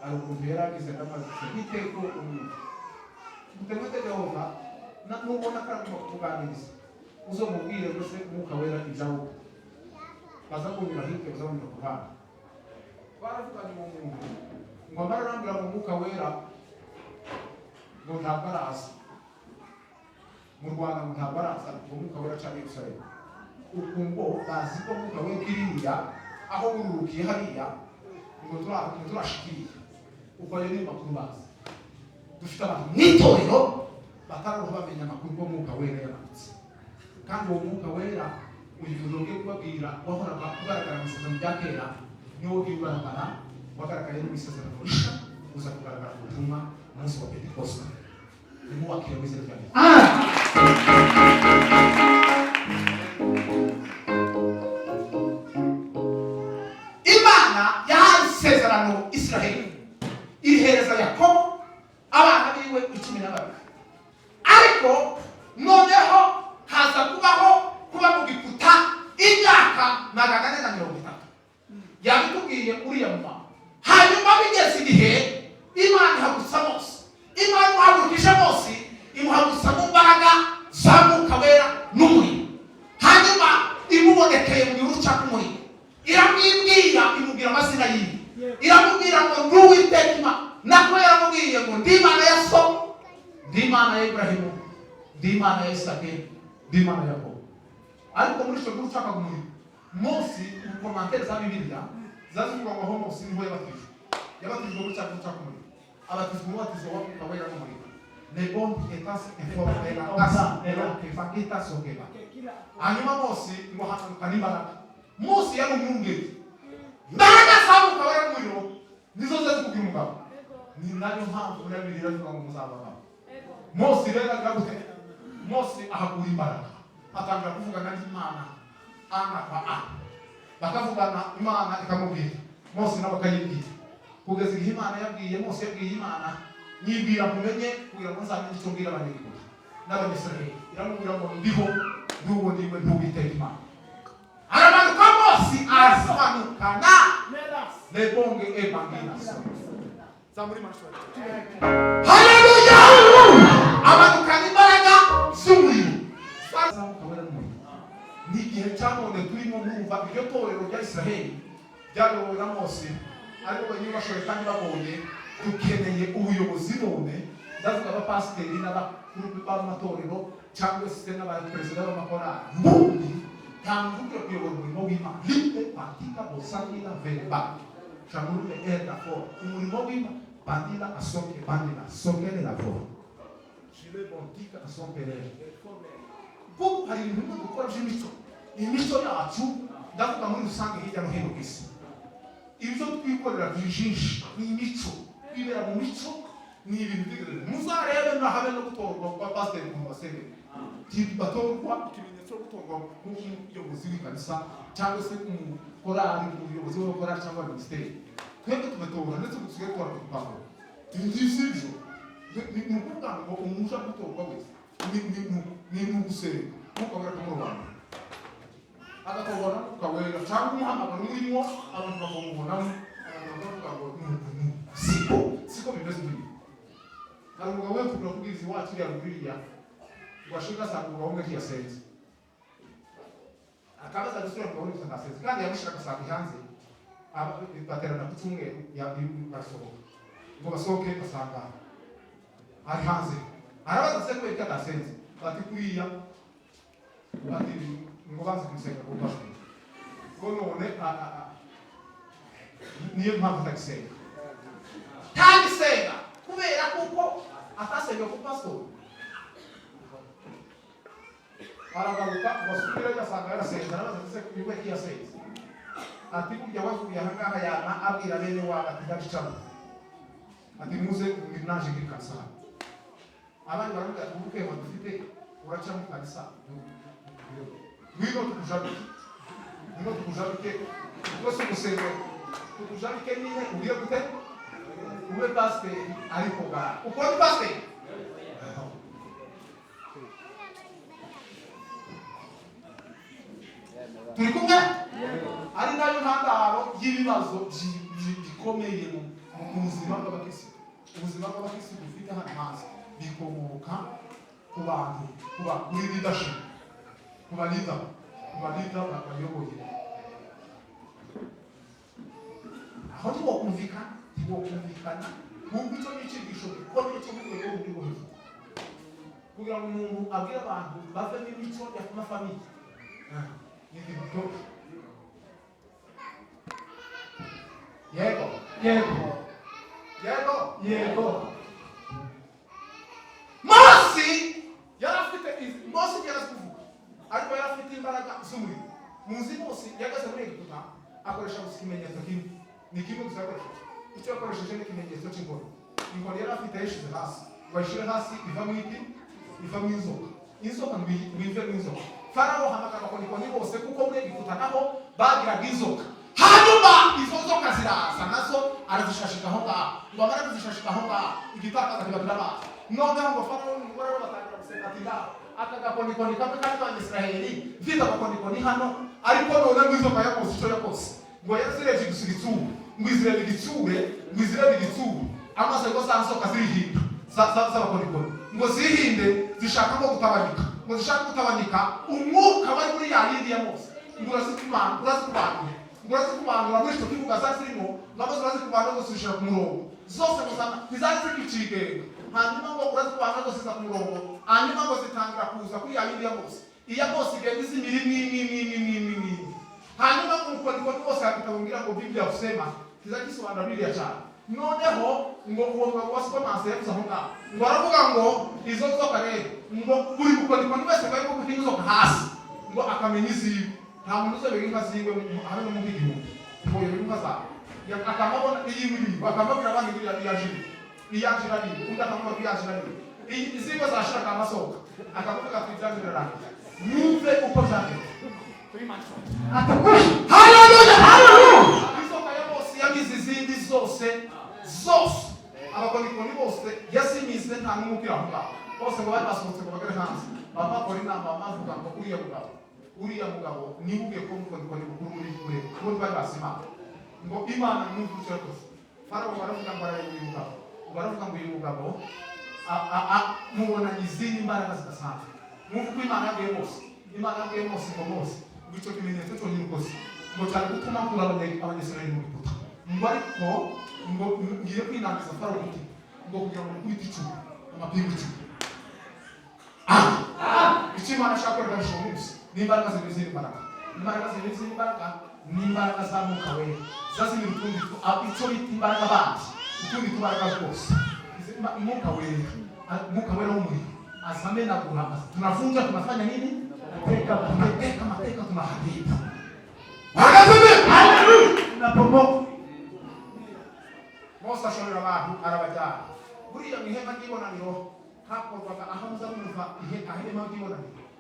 hari ukuntu yari agize, ndabaza se iteko umuntu umu Témoin de Jehova nubona ko aragomba kukuganiriza, uzomubwire ngo se Umwuka Wera ibyawo baza kunyura hirya, baza kunyura ku ruhande. Baravuganye, uwo muntu ngo amara arambwira ngo Umwuka Wera ngo ntabwo araza mu Rwanda, ngo ntabwo araza, ngo Umwuka Wera acana Yerusalemu. Uku ngo bazi ko Umwuka Wera kiriya aho bururukiye hariya, ngo turashikiriye. Uko ayo niyo makuru bazi. Dufite abantu mu itorero batararoha bamenya amakuru ko Umwuka Wera yamanutse, kandi uwo Mwuka Wera uyu ngiye kubabwira wahoraga ugaragara mu Isezerano rya Kera, niwo ugiye ugaragara, wagaragaye no mu Isezerano Rishya, uza kugaragara ku butumwa umunsi wa Pentekoste. Nimuwakire mu izina rya Yesu. Amen. Imana yahaye isezerano Israheli, irihereza Yakobo abana biwe 12, ariko noneho haza kubaho kuba mu Giputa imyaka 430, yabitubwiye uriya mumama. Hanyuma bigeze igihe Imana ihagurutsa Mose. Imana imuhagurukije Mose, imuhagurutsa mu mbaraga za Mwuka Wera n'umuriro. Hanyuma imubonekeye mu gihuru cyaka umuriro, iramwibwira, imubwira amazina yiwe, iramubwira ngo ndi Uwiteka Imana. Nako yaramubwiye ngo ndi Imana ya so, ndi Imana ya Iburahimu, ndi Imana ya Isake, ndi Imana ya Yakobo. Ariko muri icyo gihuru cyakaga umuriro, Mose, mu commentaires za Bibiliya zazivuga ngo aho Mose niho yabatijwe, yabatijwe muri cya gihuru cyaka umuriro, abatizwa umubatizo wa Mwuka Wera n'umuriro. Lebon etas eforelakasa elokefakita sokeba. Hanyuma Mose ngo hamanuka n'imbaraga. Mose yari umwungeri. Imbaraga za Mwuka Wera n'umuriro nizo ziza kugira umugabo. Ni nayo mpamvu muri Bibiliya ivuga ngo muzaba abagabo. Mose rero agira gute? Mose ahakura imbaraga, atangira kuvugana n'Imana ana kwa ana, bakavugana, Imana ikamubwira, Mose nawe akayibwira, kugeza igihe Imana yabwiye Mose, yabwiye Imana: "Nyibwira nkumenye kugira ngo nzamenye icyo mbwira Abanyegiputa n'Abanyisiraheli." Iramubwira ngo ndiho n'uwo ndiwe, ntuwiteka Imana. Aramanuka Mose, arasobanukana lebonge ebangina zamuri. Haleluya! Amanukana imbaraga z'umuriro zamuka wera n'umuriro. Ni igihe cya none turimo. Mwumva iryo torero rya Israheli ryayobowe na Mose, ariko wenyine bashoboye kandi babonye. Dukeneye ubuyobozi none, ndavuga abapasiteri n'abakuru b'amatorero cyangwa se n'abaperezida b'amakorali. Mbundi nta muntu ukwiye kuyobora umurimo w'Imana lipe patika bosakila vereba shamurume erda for umurimo w'Imana bandila asoke bandila sokele la for shile bontika asomperere, kuko hari ibintu bimwe dukora by'imico, imico yacu, ndavuga muri rusange hirya no hino ku isi, ibyo twikorera byinshi ni imico, kwibera mu mico ni ibintu bigaragara. Muzarebe na habe no gutorwa kwa pasiteri mu masengero, batorwa ikimenyetso cyo gutorwa nk'umuyobozi w'ikanisa cyangwa se umukorali, umuyobozi w'abakorali cyangwa minisiteri, twebwe tugatora, ndetse dusigaye dutora ku gipapuro. Si ibyo, ni ukuvuga ngo umuntu ushaka gutorwa wese ni ugusenga Mwuka Wera akamurwanya, agatorwa na Mwuka Wera cyangwa umuhamagaro urimo, abantu bakamubonamo, abantu bakavuga ngo ni uku n'uku. Siko bimeze. Muri hari umugabo we kugura kubwiriza iwacu iriya ruguru, ngo ashike asanga umugabo umwe ntiyasenze, akabaza gusubira mu gahunda ntasenze, kandi yamushaka agasanga hanze. Baterana ku cyumweru, barasohoka, ngo basohoke basanga ari hanze. Arabaza se kubera ko atasenze, bati kuriya, bati ngo bazi kumusenga ku pasiteri, ngo none niyo mpamvu atagisenga, ntagisenga kubera kuko atasenga ku pasiteri. Aragaruka ngo asubireyo, asanga yarasenze. Arabaza ati se kubera ko yasenze? Ati burya wavuye aha ngaha yama abwira bene wabo ati ndabicamo, ati muze naje muri kanisa hano. Abandi baravuga ati ubukwe dufite uraca mu kanisa, ngwino tukujabike. Ngwino tukujabike, rwose umusengero tukujabike nyine, ugiye gute ube pasiteri, ariko ga uko ni pasiteri. Turi kumwe, ari nayo ntandaro y'ibibazo bikomeye mu buzima bw'abakirisitu. Ubuzima bw'abakirisitu dufite hano hanze bikomoka ku bantu, kuba kuri leadership, ku ba leader bayoboye. Aho ntiwokumvikana wumva icyo ni icyigisho gikomeye cyo mu rwego rwo hejuru, kugira ngo umuntu abwire abantu bavemo imico ya mafamiye ni ibintu byoroshye. Yego. Yego. Yego. Yego. Mose yari afite Mose yari azi kuvuga, ariko yari afite imbaraga z'umuriro. Muzi Mose yageze muri Egiputa akoresha gusa ikimenyetso kimwe, ni kimwe gusa yakoresheje. Icyo yakoresheje ni ikimenyetso cy'inkoni. Inkoni yari afite yayishyize hasi, ngo ayishyire hasi ivamo iki? Ivamo inzoka. Inzoka ngo ive mu inzoka. Farawo ahamagara abakonikoni bose, kuko muri Egiputa naho bagiraga inzoka. Hanyuma izo nzoka ziraza, nazo arazishashika aho ngaho. Ngo amara kuzishashika aho ngaho, igitakaza kiba kirabaza. Noneho ngo Farawo n'umugore we batangira guseka, ati: "Ngaho aka gakonikoni kamwe kari Abanyisiraheli, mfite agakonikoni hano, ariko none ngo inzoka yakoze icyo yakoze." Ngo yazirebye gusa igitsure, ngo izirebe igitsure, ngo izirebe igitsure, amaze ngo za nzoka zirihinda z'abakonikoni, ngo zihinde zishaka ngo gutabanyika, ngo zishaka gutabanyika. Umwuka wari muri ya yindi ya Mose ngo urazikumanura, urazikumanura, ngo urazikumanura muri icyo kibuga zari zirimo. Ngo amaze urazikumanura zose, zishyira ku murongo zose, ngo ntizari zikicigenga. Hanyuma ngo urazikumanura zose ziza ku murongo, hanyuma ngo zitangira kuza kuri ya yindi ya Mose. Iya Mose igenda izimira imwe imwe imwe imwe imwe imwe imwe. Hanyuma umukonikoni wose akababwira ngo Biblia kusema kizagisobanura Biblia cyane. Noneho ngo uwo mugabo wa sipamanse yavuze aho ngaho, ngo aravuga ngo izo nzoka rero, ngo buri mukonikoni wese ngo ariko gutega inzoka hasi ngo akamenya iziwe, nta muntu uzobega inka ziwe habe no mu 1000, ngo yobe inka zawe. Akamabona iyiwe iriwe, akamabwira abandi ngo iyajira iyajira niwe, undi akamubwira ko iyajira niwe. Iyi iziwe zashira, akamasohoka akavuga ati: "Ibyanjye birarangiye." Mwumve uko byagenze. Atakwisha. Haleluya! Haleluya! Inzoka ya Mose yamize izindi zose zose, abakonikoni bose yazimize, nta n'umwe ukiri aho ngaho. Bose ngo bari basohotse ngo bagere hanze, baba bakora inama, bavuga ngo uriya mugabo, uriya mugabo niwe ugiye kuba umukonikoni mukuru muri kure. Ubundi bari bazi Imana, ngo Imana mwumve icyo yakoze. Farawo baravuga ngo arareba uyu mugabo, baravuga ngo uyu mugabo mubonanye izindi mbaraga zidasanzwe. Mwumve uko Imana yabwiye Mose. Imana yabwiye Mose ngo: "Mose, ngo icyo kimenyetso cyonyine ukoze ngo cyari gutuma nkura Abanyisirayeli mu Egiputa, ngo ariko ngo ngiye kwinangiza Farawo umutima, ngo kugira ngo mukubite 10, amapingu 10." Icyo Imana ashaka kwereka uwo munsi ni imbaraga zibiri z'imbaraga. Imbaraga zibiri z'imbaraga ni imbaraga za Mwuka Wera zazimira utundi icyo bita imbaraga bandi, utundi tubaraga twose. Mwuka Wera, Mwuka Wera w'umuriro aza amenagura, tunavunja, tunafanya nini? Mateka. Tunateka mateka, tunaharibu. Haleluya! Haleluya! Tunapomoka. Mose ashorera abantu arabajyana. Buriya mu ihema ry'ibonaniro hakorwaga aho muza mwumva aho ihema ry'ibonaniro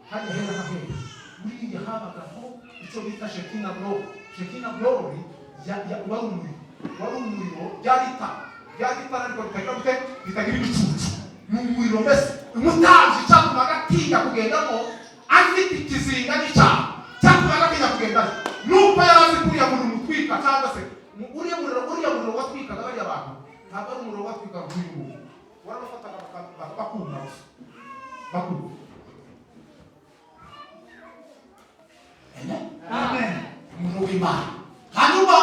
hajya hera hahera, buriya habagaho icyo bita Shekinah glory. Shekinah glory wari umuriro, wari umuriro, ryari itara, ryari itara ariko ritagira gute? Ritagira ibicucu. Ni umuriro mbese umutambyi cyatumaga atinya kugendamo afite ikizinga n'icyaha, cyatumaga atinya kugendayo nuko yari azi ko uriya muriro umutwika, cyangwa se uriya muriro, uriya muriro watwikaga bariya bantu ntabwo ari umuriro watwikaga nk'uyu nguyu. Warabafataga bakuma gusa, bakuma. Amen. Amen. Umuriro w'Imana. Hanyuma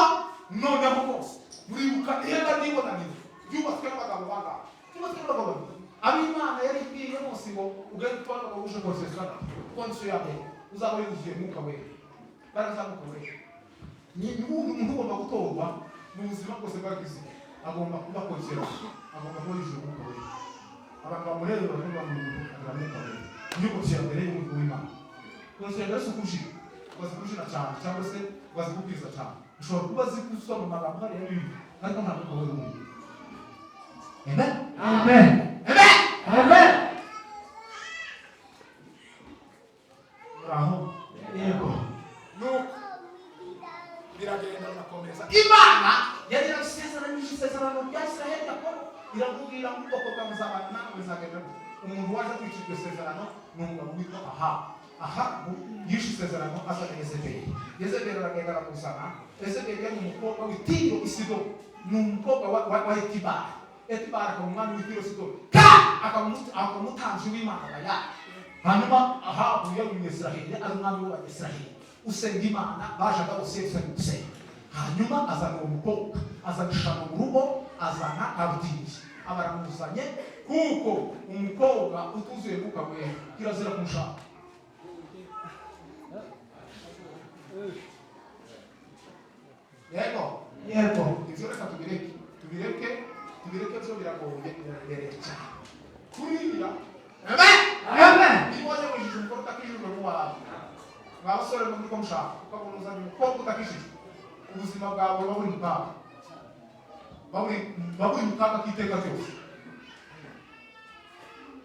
noneho bose muribuka ihema ry'ibonaniro ryubatswe n'abagabo bangahe? Ryubatswe n'abagabo babiri. Ab'Imana yari ibwiye Mose ngo ugende utware abagabo uje konsesana condition ya mbere uzaba yuzuye Mwuka Wera, imbaraga za Mwuka Wera. Ni umuntu ugomba gutorwa mu buzima bwose bwa Kristo agomba kuba konsera, agomba kuba yuzuye Mwuka Wera. Abantu bamureba bakavuga ngo uyu muntu agira Mwuka Wera. Niyo condition ya mbere y'umuntu w'Imana. Condition ya mbere si ukujira, bazi kujina cyane cyangwa se bazi kubwiriza cyane. Ushobora kuba azi gusoma amagambo hariya y'Bibiliya, ariko nta Mwuka Wera umurimo. Amen. Amen. Amen. Amen. Muraho? Yego. Nuko Turakomeza. Imana yari yarasezeranyije isezerano rya Isiraheli, Yakobo, iramubwira ngo ubwoko bwawe muzabana nawe bizagenda gute. Umuntu waje kwica iryo sezerano ni umugabo witwa Ahabu. Ahabu yishe isezerano azana Yezebeli. Yezebeli aragenda aramuzana. Yezebeli yari umukobwa w'Itiro i Sidoni, ni umukobwa wa Etibari. Etibari akaba umwami w'Itiro Sidoni kandi akaba umutambyi w'Imana Bayali. Hanyuma Ahabu yari Umwisiraheli, ari umwami w'Abanyisiraheli usenga Imana, bajaga bose Yerusalemu gusenga. Hanyuma azana uwo mukobwa, azana ishano mu rugo, azana abutindi, aba aramuzanye, kuko umukobwa utuzuye Mwuka Wera kirazira kumushaka. Yego. Yego. Ibyo reka tubireke, tubireke, tubireke, byo biragoye, biraremereye cyane kuriya. Amen. Amen. Niba wajya umukobwa utakijijwe mu wawe, mwa basore muri ko mushaka, ukabona uzanye umukobwa utakijijwe, ubuzima bwawe buba buri mu kaga, buba buri mu kaga k'iteka ryose.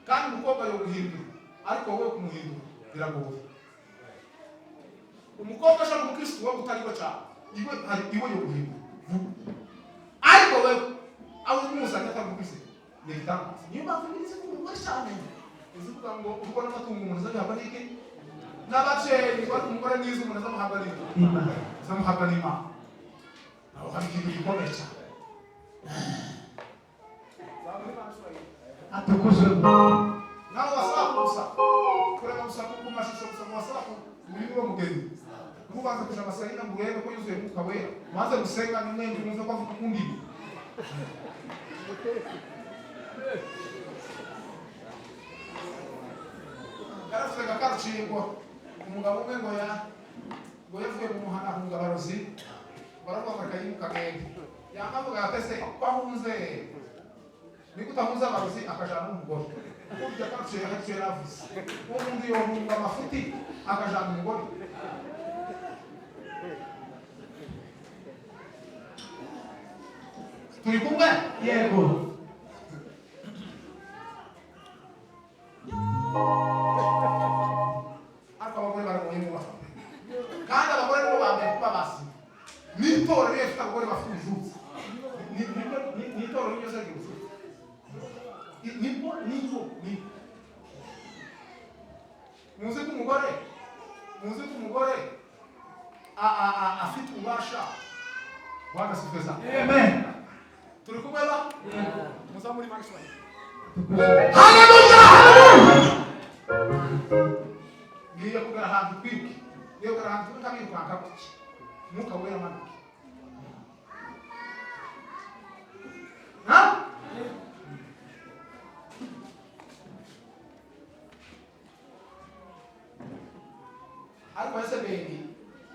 Kandi umukobwa yo guhindura, ariko wowe kumuhindura biragoye. Umukobwa ashaka umukristo, wowe utariwe cyane, iwe hari iwe yo guhindura vuba, ariko wewe aho kumuzanye atari umukristo ni igitangaza. Niyo mpamvu Bibiliya ivuga umugore cyane, izivuga ngo urugo n'amatungo umuntu azabihabwa n'iki? N'ababyeyi. Ariko umugore mwiza umuntu azamuhabwa n'iki? Imana. Azamuhabwa n'Imana. Aho hari ikintu gikomeye cyane. Atukuzwe. Nawe wasaba gusa kureba gusa ku mashusho gusa, ngo wasaba uyu niwo mugeni, ntubanze kuja amasenga ngo urebe ko yuzuye Mwuka Wera, ubanze gusenga n'umwenge mwumve ko avuga ku ndimi. Yaravuze ngo akarucingwa umugabo umwe ngo ya ngo yavuye mu muhanda ahunga abarozi, baravuga ngo akayimuka agende, yamavuga ati: "Ese ko ahunze, niko utahunze abarozi akajana n'umugore?" Burya karuciye hari icyo yaravuze. Uwo muntu yohunga amafuti akajana umugore? Turi kumwe? Yego. Ariko abagore baragoye muba, kandi abagore nibo ba mbere kuba basi n'itorero. Iyo rifite abagore bafite ubujutse, n'itorero ryose rigira ubujutse. Nibwo niyo ni muzi ko umugore afite ububasha. Bwana asifiwe sana. Amen. Turi kumwe ba muza muri Maxwell? Atukuzwe. Haleluya! Ngiye kugera ahantu twike, ngiye kugera ahantu twike, nkirukanka gutya, Mwuka Wera amanuke. Ha? Ariko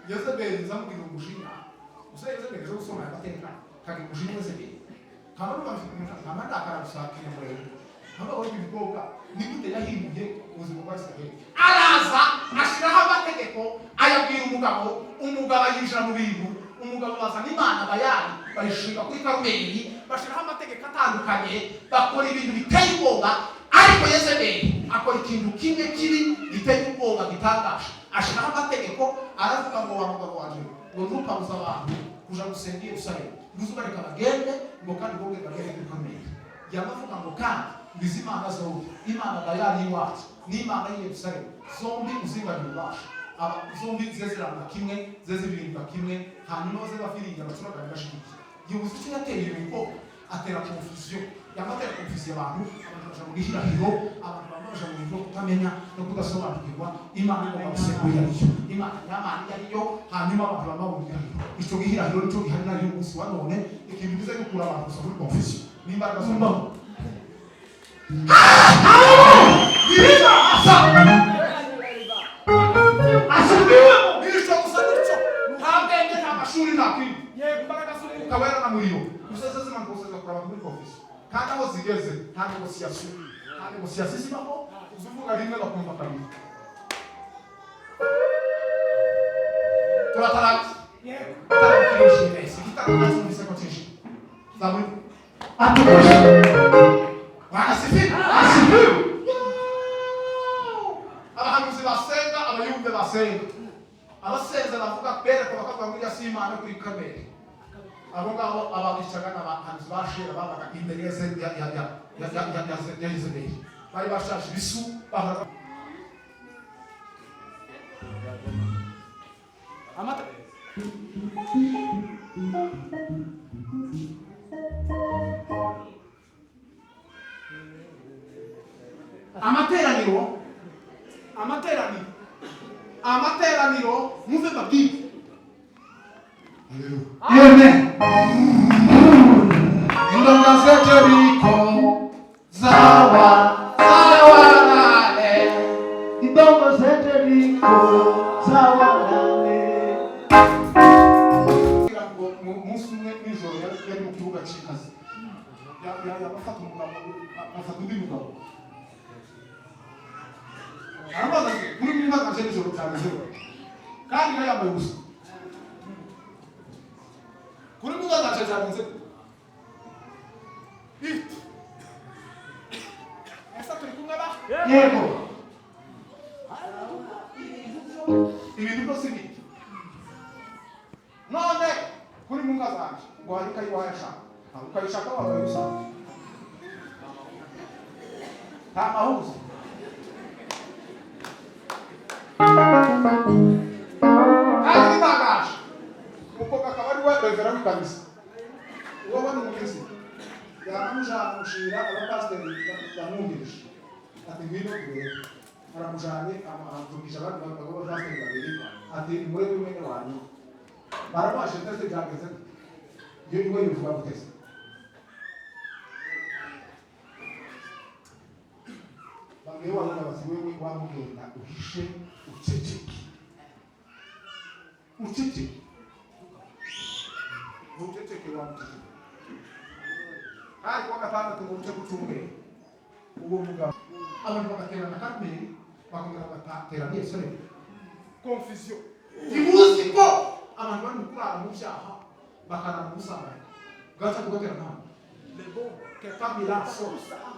Yezebeli nzamubwira umujinya gusa. Yezebeli ejo gusoma amateka kagira umujinya. Yezebeli kaba nkaba ndakara gusa kinyamurenge, nkaba wari ibikobwa. Ni gute yahinduye ubuzima bwa Isiraheli? Araza ashyiraho amategeko, ayabwira umugabo, umugabo ayinjira mu bintu, umugabo bazana imana Bayali, bayishinga kuri Karumeli, bashyiraho amategeko atandukanye, bakora ibintu biteye ubwoba. Ariko Yezebeli akora ikintu kimwe kibi giteye ubwoba, gitangaje. Ashyiraho amategeko, aravuga ngo: "Wa mugabo wanje," ngo, "ntukabuze abantu kuja gusenga i Yerusalemu, ntuzubareka bagende," ngo, "kandi bongere bagende kuri Karumeli." Yamavuga ngo: "Kandi ngo izi mana zombi, imana Bayali y'iwacu n'imana y'i Yerusalemu, zombi uzinganya ububasha." Aba zombi zize ziranga kimwe, zize zibiririmba kimwe, hanyuma baze bafiringa bacuragane bashigikiye. Yibuze icyo yateye uyu mukobwa, atera confusion. Yamatera confusion abantu, abantu baja mu gihirahiro, abantu bamwe baja mu bintu byo kutamenya no kudasobanukirwa Imana igomba gusenga iyo ariyo, Imana nyamana iyo ariyo. Hanyuma abantu bama mu gihirahiro. Ico gihirahiro nico gihari nayo umunsi wa none. Ikintu kiza gukura abantu gusa muri confusion n'imbaraga z'umwuka. Asa. Asifiwe. Nico gusa, nico. Nta bwenge, nta mashuri, nta kindi. Imbaraga z'Umwuka Wera na muriro gusa zo zimanuka gusa zigakura abantu muri confusion. Kandi aho zigeze nta négociation, nta négociation zibaho. Uzuvuga rimwe bakumva kabiri. Turatarabye igitaramo kirinjiye neza, igitaramo nacyumvise ko cyinjiye. Zaburi. Atukuzwe. Bwana asifiwe. Asifiwe. Abahanuzi basenga, abayumve basenga, abasenza bavuga, bereka bakavuga ngo iriya si Imana kuri Kamere. Abo ngabo ababicaga n'abahanzi bashera babaga imbere ya ya ya ya ya ya ya ya Yezebeli, bari bashaje ibisu bahora amata. Amateraniro, amateraniro, amateraniro, muve babwire. Amen. Indonga z'Jeriko zawa zawanale. Indongo z'Jeriko zawanale. Kugira ngo umunsi umwe nijoro yari mu kibuga cy'inkazi, yabafata umugabo, afata undi mugabo, aramubaza ati: "Muri mu nka zanje nijoro byameze gute?" Kandi yari yambaye ubusa. "Kuri mu nka zanje byagenze gute?" Iti ese turi kumwe ba? Yego. Ibintu byose ni ibyo. None kuri mu nka zanje ngo hari ikayi wayashaka, ntabwo ukayishaka wakayusanga, nta mahuza. Kandi bitangaje, umukobwa akaba ari we revera w'ikanisa, uwo ni umukirisitu, yanamushira abapasiteri bamwungirije ati: "Ngwino turebe." Aramujanye, amuvugisha abandi bagabo b'abapasiteri babiri ati: "Murebe mwene wanyu." Baramubajije ndetse byageze gute? Iyo niwe yivuga guteze. Babwiye wa wundi bati: "Wewe wamugenda uhishe, uceceke, uceceke, uceceke, wamuceceke." Hari kuwa gatandatu ngo buce ku cyumweru, uwo mugabo, abantu bagaterana Karumeli, bakongera bagaterana Yerusalemu. Confusion. Ntimuzi ko abantu bari mu kurara mu byaha, bakarara mu busambanyi, bwaca tugaterana hano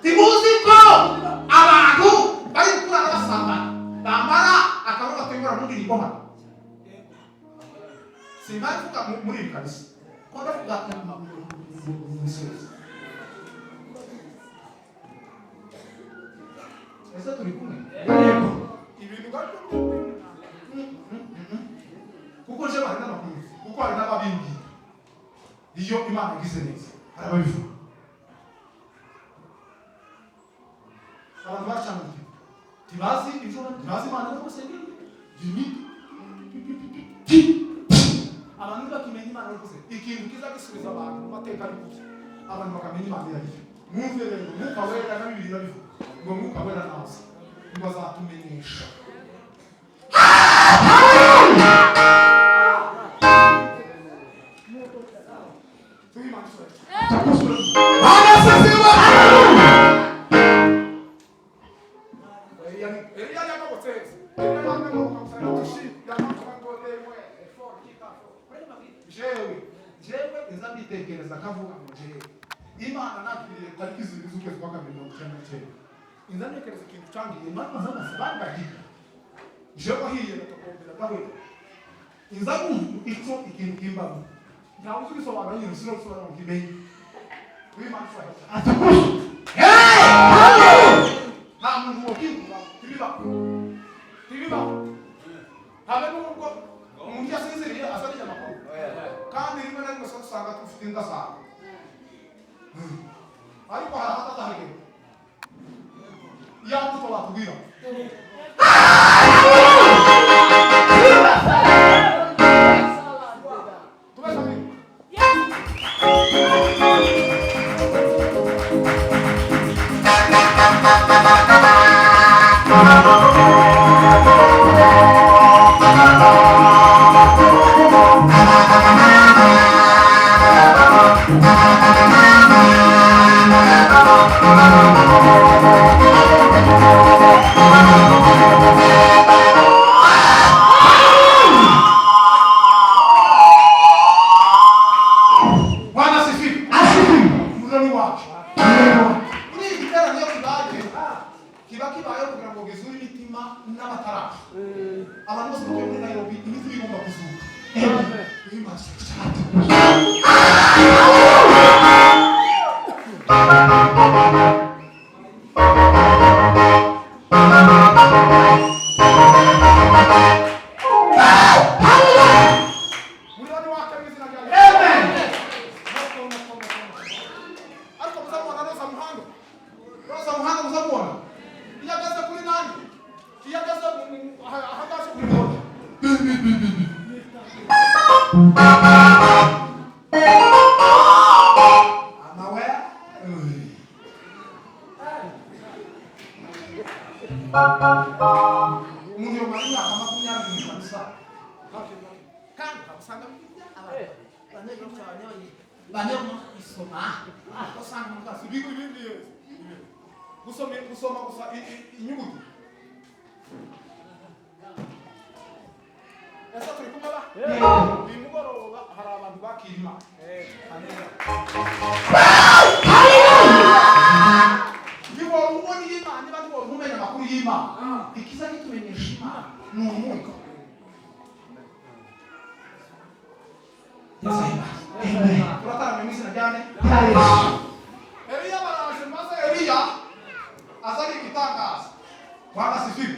Ntimuzi ko abantu bari kurara basambana, bambara akaba batayobora mu ndirimbo hano? Simba mvuga muri ibi kabisa ko ndavuga mu misozi. Ese turi kumwe? Yego. Ibintu gato, kuko nje hari n'amakuru, kuko hari n'ababimbwira. Iyo Imana igize neza hari ababivuga. Abantu bacana ntibazi ibyo, ntibazi Imana rwose. Abantu ntibakimenya Imana rwose. Ikintu kiza gisubiza abantu mu mateka ari kuki abantu bakamenya Imana iyo ari yo. Mwumve rero, Mwuka Wera na Bibiliya bivuga ngo Mwuka Wera naza ngo azatumenyesha. Tuyimanishwe. Bwana asifiwe. Eliya yakobotse. Eliya yakobotse. Jewe nza mbitekereza kavuga ngo jewe Imana nakiriye tariki 7 z'ukwezi kwa kabiri 99, inza ntekereza ikintu cangiye Imana z'amasi bari bagiye jewe ahiye ndatokombera ndahwera, inza kumva ico ikintu kimbaho, ntawe uzi ugisobanura nyine, sinobisobanura ngo kimenye. W'Imana. Atukuzwe. Nta muntu wokingura, ntibibaho, ntibibaho. Habe n'ubwo umuntu iyo asinziriye azaniye amakuru, kandi rimwe na rimwe usanga dufite inda zawe, ariko hari ahatazahagera ya mbuto batubwira. Tube kabiri. Bwana asifiwe. Asifiwe. Umuriro ni wacu. Yego. Muri iki giterane iyo kibaye, kiba kibayeho kugira ngo gizure imitima n'abatarafa. Abantu bose batuye muri Nairobi, imitima igomba kuzuka. Amen. Imana. Amawe. Umuntu yomara imyaka 20 mu kanisa kandi usanga Bane isoma usanga umuntu asi ibigo ibindi gusoma gusoma gusa inyuguti. Ese turi kumwe ba? Uyu mugoroba hari abantu bakirima. Ntiwaba ubona iy'Imana niba ntiwaba umenya amakuru y'Imana. Ikiza kitumenyesha Imana ni umwuka. Yesu ahimbaze. Turataramye mu izina rya nde? Rya Yesu. Eliya baraje, maze Eliya azanye igitangaza. Bwana asifiwe.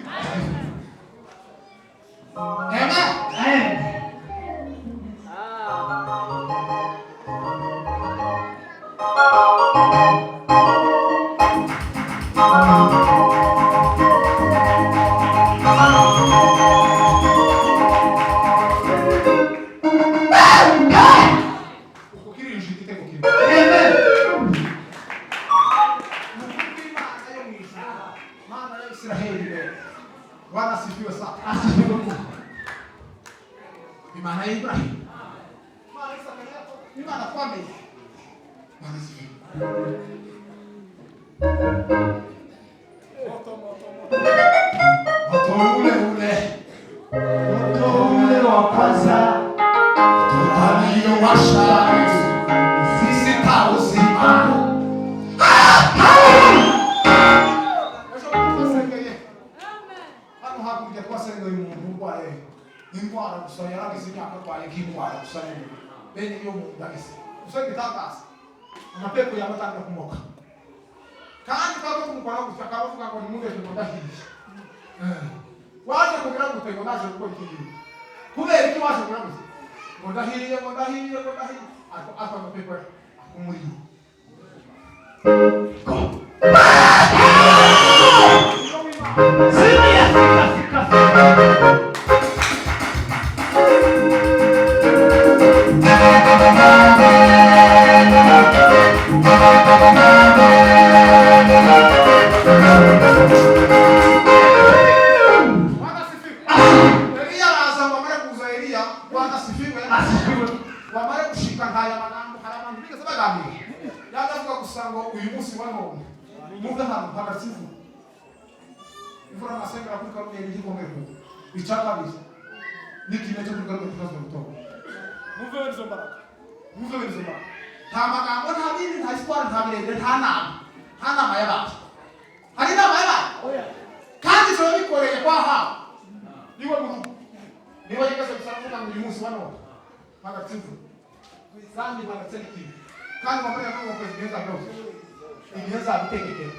Amen. Amen. Ukukirinjira igitego kimwe. Amen. Ni ukuri kw'Imana yo mu ijuru, Mana ya Isiraheli we. Bwana asifiwe sana. Asifiwe Mungu. Imana ya Ibrahimu, Imana ya Isaka na Yakobo, Imana twamenye. Bwana asifiwe. Moto, moto, moto. Moto ule ule. Moto ule wa kwanza aliyowasha Yesu, sisi tauzima. Ejo twasengeye hano hakurya, twasengeye umuntu urwaye indwara gusa, yaragize imyaka arwaye nk'indwara gusa nyine bene iyo mu nda ese gusa. Igitangaza, amapepo yaba atangira kumoka, kandi twaba tumukora gutya akaba avuga ngo nimubeshe ngo ndahiye. Waje kugira gute? Ngo naje gukora iki ngiki. Kubera iki waje kugira gute? Ngo ndahiye, ngo ndahiye, ngo ndahiye. Ariko ariko amapepo akumuriro. Zimia, fika, fika, fika. Bwana asifiwe. Eliya araza ngo amare kuza Eliya, Bwana asifiwe. Asifiwe. Wamare gushika nkaya magambo, hari abantu bigeze baganira. Yadavuga gusa ngo uyu munsi wa none muve ahantu hagati imvura. Imvura nasengera kuri Karumeli ntigombe kugwa. Icya kabiri n'ikime cyo kuri Karumeli kibazo gutora. Muve izo mbaraga. Muve izo mbaraga. Nta magambo, nta bindi, nta histoire, nta birebire, nta nama. Nta nama y'abantu. Hari inama y'abantu? Kandi ijoro bikoreye kwa Ahabu. Niwe mu rugo. Niba yigeze gusa avuga ngo uyu munsi wa none hagati imvura. Kandi hagati n'ikintu. Kandi wambaye amaboko igihe byose. Igihe zabitegekera.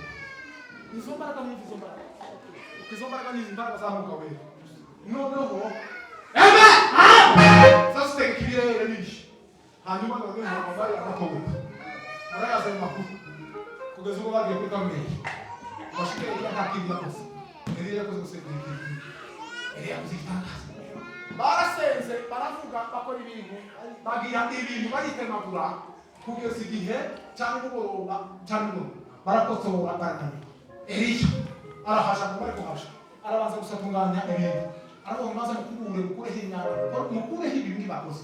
Izo mbaraga ni izo mbaraga. Izo mbaraga ni izi mbaraga za Mwuka Wera. Noneho Amen! Sasa utegeka ibirere n'ibihe. Hanyuma noneho wambaye amatoboka. Murayazi ayo makuru. Kugeza ubwo bagiye kuri Karumeli. Bashike Eliya nta kintu yakoze. Eliya yakoze gusenga ikintu. Eliya yakoze igitangaza. Barasenze, baravuga, bakora ibintu, bagira ibintu baritemagura kugeza igihe cya nimugoroba, cya nimugoroba barakotora, baratamira. Eliya arahasha, ngo bari kuhasha arabanza gusa atunganya ibintu, aravuga ngo maze mukubure, mukureho imyanda, mukureho ibintu bakoze,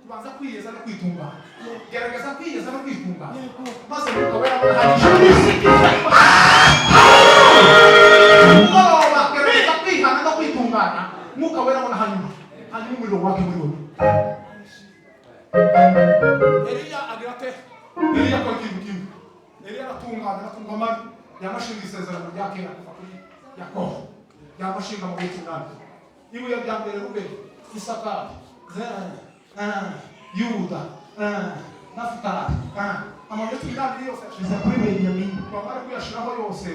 kubanza kwiyeza no kwitunganya, gerageza kwiyeza no kwitunganya, maze Mwuka Wera abona. Nimugoroba gerageza kwihana no kwitunganya, Mwuka Wera abona, hanyuma hanyuma umuriro wake muri wowe. Eliya agira ate? Eliya akora ikintu kimwe. Eliya aratunganya, aratunga amagi yamashinga isezerano rya kera kuva kuri Yakobo, yamashinga amabuye 12. Ibuye rya mbere Rubeni, Isakari, Yuda, Nafutali, amabuye 12 yose yashize Biza kuri Benyamini. Bamara kuyashiraho yose,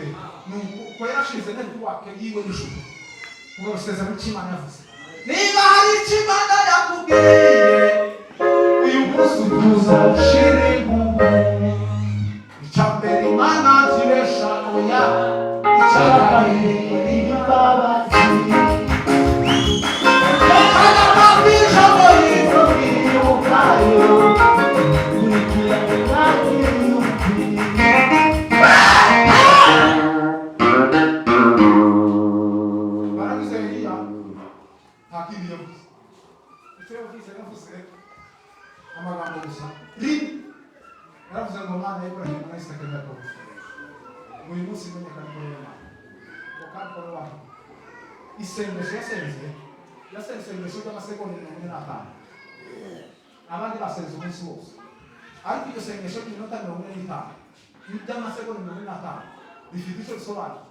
nuko yarashize network yiwe n'ijuru. Ubwo isezerano cy'Imana yavuze, niba hari icyo Imana yakubwiye uyu munsi, tuzawushire impumu. Icya mbere Imana kibesha oya, icya kabiri ni imbabazi. Icya gatatu ijambo. Icyo yavuze, yaravuze amagambo gusa rimwe. Yaravuze ngo: "Mana ya Iburahimu na Isaka na Yakobo, uyu munsi menyekana ko ari Imana, ngo kandi ko ari wacu." Isengesho yasenze, yasenze isengesho ry'amasegonda 45. Abandi basenze umunsi wose, ariko iryo sengesho ry'iminota 45, ry'amasegonda 45, rifite icyo risobanura.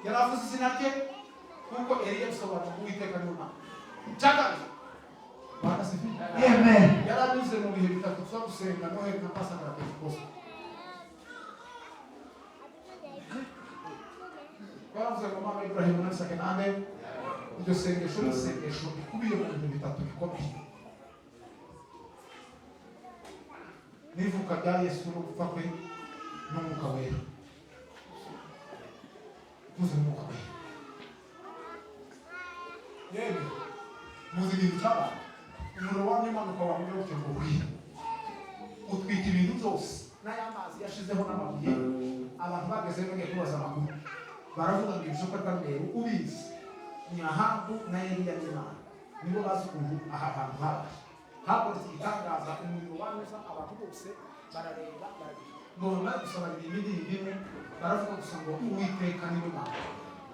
Yaravuze izina rye, kuko Eliya bisobanura ngo Uwiteka ni Imana. Icya kabiri, Bwana asifiwe. Amen. Yaranyuze mu bihe bitatu tuza gusenga: Noheli na Pasaka na Pentekoste. Baravuze ngo: "Mama Iburahimu na Isaka nande." Iryo sengesho ni isengesho rikubiye mu bintu bitatu bikomeye: n'ivuka rya Yesu no gupfa kwe n'Umwuka Wera. Muzi Umwuka Wera, yemwe muzi ikintu cyabaye? Umuriro wamye umanuka, wamye gutyo ngo hwi, utwika ibintu byose n'aya mazi yashizeho n'amabuye. Abantu bageze bagiye kubaza amakuru, baravuga ngo ibishoka Karumeli ubizi ni Ahabu na Eliya n'Imana, nibo bazi ukuntu aha hantu habaye, hakoretse igitangaza. Umuriro wanyuza, abantu bose barareba, baragira ngo bamare gusa baririmba indirimbo imwe, baravuga gusa ngo: "Uwiteka niwe Mana."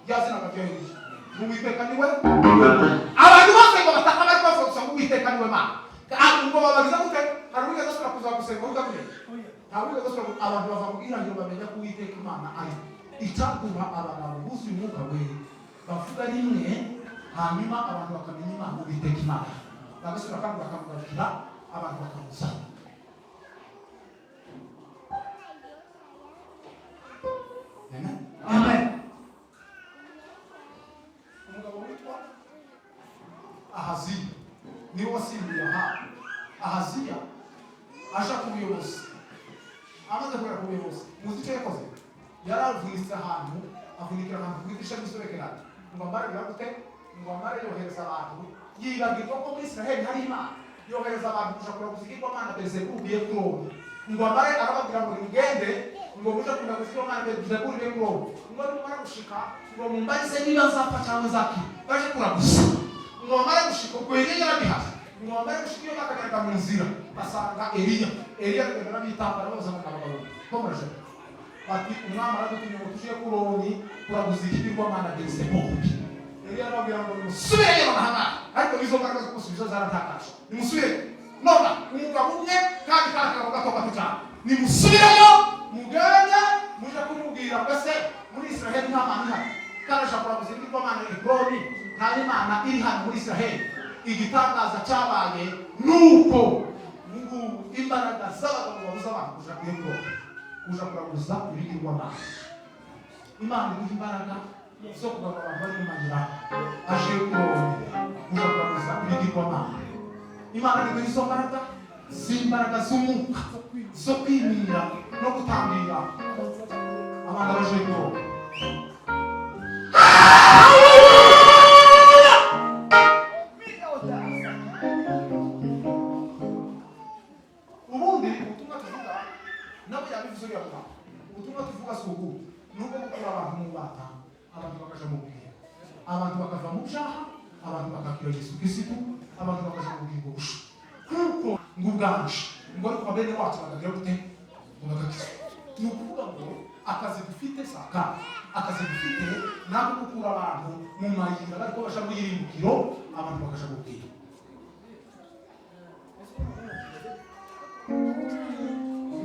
Rya zina rya Eliya, "Uwiteka niwe." Abantu bose ngo bataka, bari bavuga gusa ngo: "Uwiteka niwe Mana." Ngo babagiza gute? Hari uwigeze asubira kuza gusenga muri Karumeli? Nta wigeze asubira. Abantu bava mu bwiraniro, bamenya ko Uwiteka Imana ari. Icyaduha abagabo buzuye Umwuka Wera bavuga rimwe, hanyuma abantu bakamenya Imana, Uwiteka Imana, bagasubira kandi bakamugarukira, abantu bakamuzana. Amen. Amen. Umugabo witwa Ahaziya niwe wasimbuye Ahabu. Ahaziya aja ku buyobozi, amaze kugera ku buyobozi, muzi icyo yakoze? Yaravunitse ahantu, avunikira ahantu ku idirishya ry'isobekerane, ngo amare gute? Ngo amare yohereza abantu, yibagirwa ko muri Israheli hari Imana. Yohereza abantu kuja kuraguza ikigirwamana Beelzebuli y'i Ekuroni. Ngo amare arababwira ngo: "Nimugende, ngo muje kuraguza ikigirwamana Beelzebuli y'i Ekuroni, ngo nimumara gushika, ngo mumbarize niba nzapfa cyangwa nzakira." Baje kuraguza, ngo bamare gushika, ubwo Eliya yarabihashe, ngo bamare gushika iyo, bakageraga mu nzira basanga Eliya. Eliya aragenda n'abitambara, babaza ngo: "Abagabo ko muraje?" Bati: "Umwami aradutumye ngo tuje Ekuroni kuraguza ikigirwamana Beelzebuli." Eliya arababwira ngo: "Nimusubireyo nonaha." Ariko izo mbaraga zo kumusubiza zaratakaje. "Nimusubire nona." Umugabo umwe, kandi kari akagabo gato gato cyane. "Nimusubireyo, mugende muje kumubwira ngo: ese muri Israheli nta Mana ihari? Karasha kuraguza ibigirwamana Ekuroni, nta Imana iri hano muri Israheli?" Igitangaza cyabaye nuko ngubu imbaraga z'abagabo babuza abantu kuja ku Ekuroni kuja kuraguza ibigirwamana. Imana iguha imbaraga zo kugarura abantu bari mu mayira aje Ekuroni kuja kuraguza ibigirwamana. Imana iguha izo mbaraga z'imbaraga z'umwuka zo kwimira no gutangira abantu baje Ekuroni. Ubundi ubutumwa tuvuga, nabo yabivuze uriya mugabo, ubutumwa tuvuga si ubu, ni ubwo gukura abantu mu bata, abantu bakaja mu bugingo, abantu bakava mu byaha, abantu bakakira Yesu Kirisitu, abantu bakaja mu bugingo busha. Kuko ngo ubwanje, ngo ariko bene wacu bakagira gute? Ngo bagakizwa. Ni ukuvuga ngo akazi dufite si akandi, akazi dufite ni ako gukura abantu mu mayira bariko baja mu irimbukiro, abantu bakaja mu bugingo.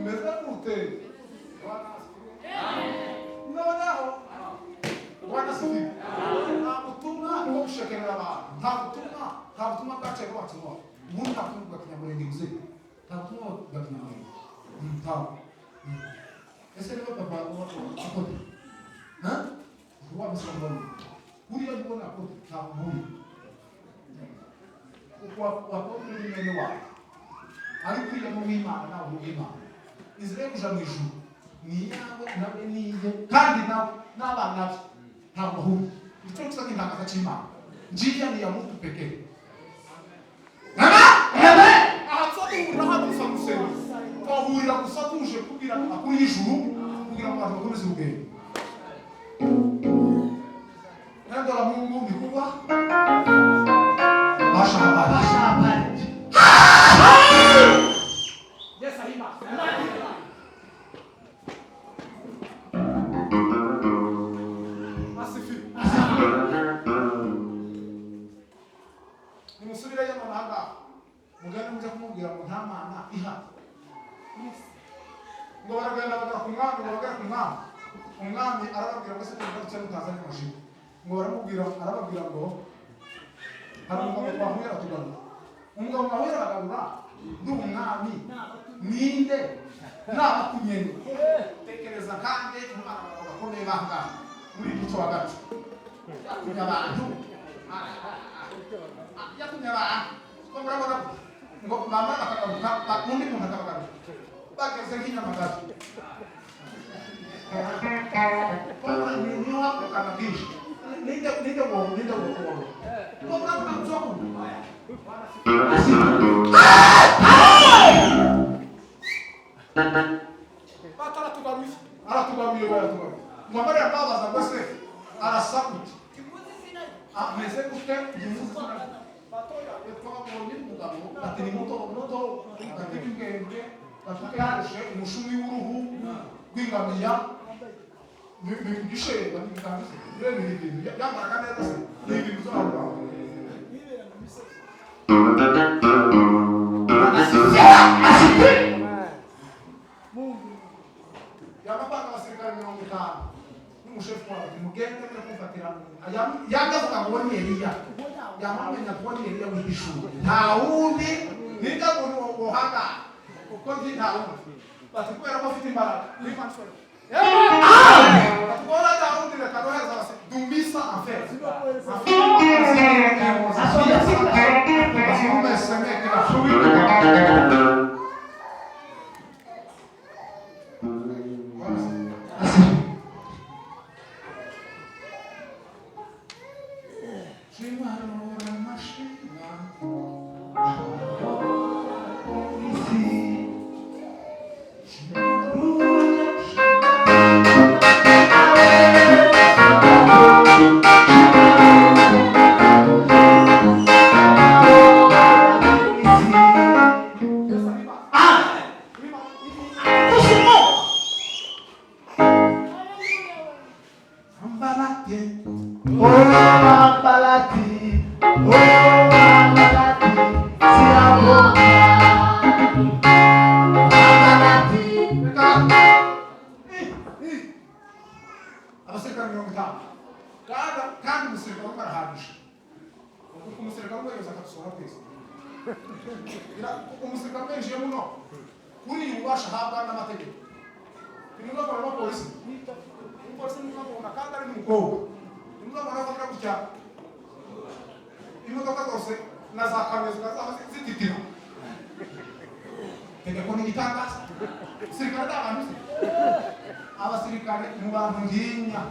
Meze gute? Noneho Bwana asifiwe. Nta butumwa bwo gushekerera abantu, nta butumwa, nta butumwa bwaciye bwacu. Ubundi nta butumwa bwa Kinyamurenge buze, nta butumwa bwa Kinyamurenge. Ntawe. Ese niba papa apôtre, ha, wa musambo buriya ndibona apôtre, ntabwo buri uko apôtre ni mwene wawe, ariko uriya ni uw'Imana, nawe uri uw'Imana. Inzira yo kuja mu ijuru ni iyawe, nawe niye, kandi nawe n'abana be ntabwo ahubwo icyo gisa nk'intangaza cy'Imana. Njia ni ya mtu pekee. Amen. Aha tuba duhurira hano gusa gusenga, twahurira gusa tuje kubwira amakuru y'ijuru kugira ngo abantu bakomeze urugendo. Neno la Mungu ni kubwa. Basha. habari. Pasha habari. Yesu ahimbaze. Asifiwe. Asifiwe. Nimusubireyo nonaha ngaha, mugende mujye kumubwira ngo nta mana ihari. Ngo baragenda bagera ku mwami, ngo bagere ku mwami, umwami arababwira ngo se mugarutse mutazanye umujinya? Ngo baramubwira, arababwira ngo hari umugabo twahuye aratugarura. Umugabo mwahuye arabagarura, ndi umwami ninde nabakunyene? Tekereza kandi umwana wawe bakomeye bangaha muri muco wa gacu yatumye abantu, yatumye abantu ko murabona ngo bamara bakagaruka, undi muntu akabagaruka bageze nk'inyamagabe niyo hakukana bwinshi. Ninde, ninde wo, ninde wo wo ko murabona nzoku? Asifiwe. Bataratugaruye, aratugaruye, baratugaruye. Ngo amarira mbabaza ngo se arasa gute, ameze gute? Ntimuzi izina rye. Batoya twabonye umugabo ati ni muto muto, ati w'imbwembwe, ati umushumi w'uruhu rw'ingamiya, ni igishega, ni igitambise ni ibintu yambaraga neza se, ni ibintu by'abantu. Asifiwe. Yamapanga abasirikare 50 n'umushefu wabo ati mugende mwe kumfatira. Yanga avuga ngo ni Eliya, yamamenya ko ni Eliya w'igishuri, nta wundi. Ninde muntu wohanga kuko ndi nta wundi? Bati kubera ko afite imbaraga. Bati kubona nta wundi, reka nohereza abasirikare dumbisa en fait. Asome sika. Basume que la fluide. Asifiwe. Shimarora mashima. Isi. Yesu ahimbaze. Kushimo. Ambalate. Oh, Ambalati. Oh, Ambalati. Siyabonga. Ambalati. Abasirikare 50, kandi umusirikare umwe arahagije. Umusirikare umwe yoza akadusohora twese. Umusirikare umwe yinjiye muno kuri uyu bubasha ahabwa n'amategeko. Ntimuzabona abapolisi, umupolisi ntimuzamubona kandi ari n'umukobwa, ntimuzamubona afatira gutya imodoka zose na za kamyo zikazaba zititira. Tegeko ni igitangaza. Sirikare ni abantu se, abasirikare mu bantu ntinya,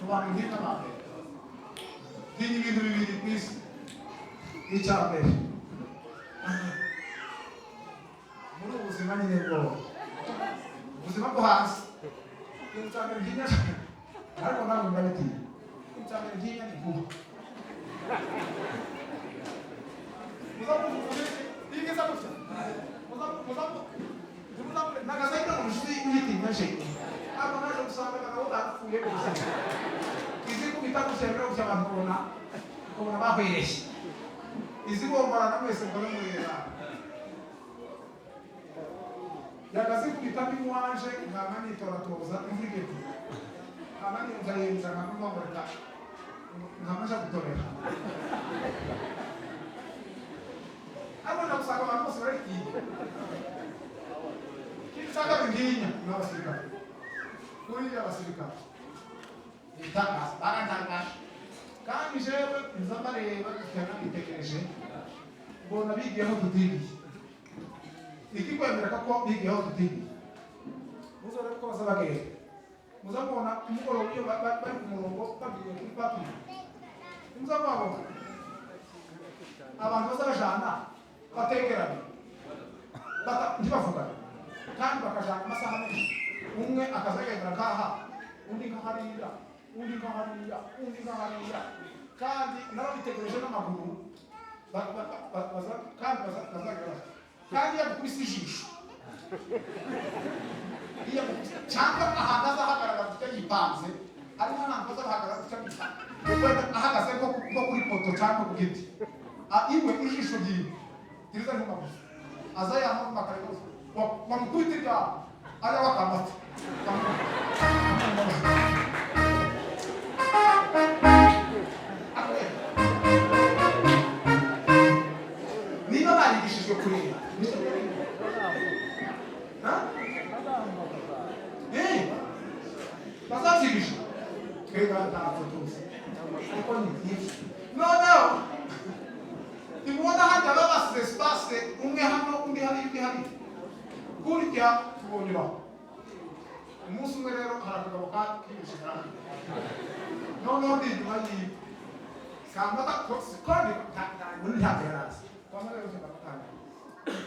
mu bantu ntinya ba mbere, ntinya ibintu bibiri ku isi. Icya mbere muri ubu buzima nyine bwo ubuzima bwo hasi, ikintu cya mbere ntinya, ariko nawe murabitinya, ikintu cya mbere ntinya ni inkuba. Muzamuvuge igeza gutya, nagazaida mu nshuti y'ibitinya nje, ariko naje gusanga abagabo bapfuye gusa izikubita gutya rero gutya, abantu ukabona bahwereye izigomborana mwese mbona mureba yagazikubita mbimuwanje, nkama nitoratoza imvura igiye kugwa, nkama niyenzayенza, nkama mbamureka, nkama nja gutorera. Ariko ndagusanga abantu bose barayitinya. Ikintu cya kabiri ntinya ni abasirikare. Kuriya abasirikare ibitangaza barantangaje, kandi jewe nza mbareba gutya nabitekereje, mbona bigiyeho tutigiye. Ikikwemera ko bigiyeho tutigiye, muzorebe ko baza bagenda, muzamubona umugoroba iyo bari ku murongo bagiye kuri parking, muzamubabona abantu baza bajana bategeranye, ntibavugane, kandi bakajana amasaha menshi. Umwe akazagendera nkaha, undi nka hariya, undi nka hariya, undi nka hariya. Kandi narabitegereje n'amaguru. Kandi bazagira kandi yagukubise ijisho cyangwa ahantu azahagarara gutya yipanze, harimo ahantu azahagarara gutya yipanze ahagaze nko kuri poto cyangwa ku giti, iwe ijisho ryiwe ririza ntumagusa aza yamaguma akareba wamukubita iryawe ariwe wakamata. Niba barigishijwe kureba bazabyigisha twebwe ntabwo tuzi ariko ni byinshi. Noneho ntibona hajya babasize espace, umwe hano, undi hariya, undi hariya, kurya tubonyuraho. Umunsi umwe rero hari akagabo kibishe karahari, noneho ndi inyuma yiwe kambaka kandi ntabwo yari azi kwamara yose ndamutanga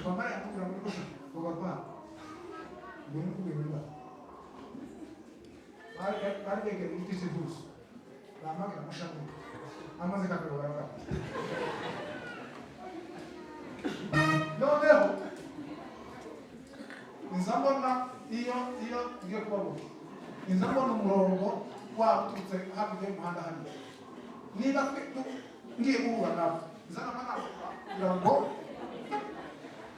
kwamara yamubwira ngo gusha ngo barwana ngo ni kubwira ngo bari begereye igiti cy'inturusu bamagira amashami amaze kakagabo baragafite. Noneho nza mbona iyo ngiye kubabona, nza mbona umurongo waba uturutse hakurya y'umuhanda hariya, niba ngiye guhura nabo nza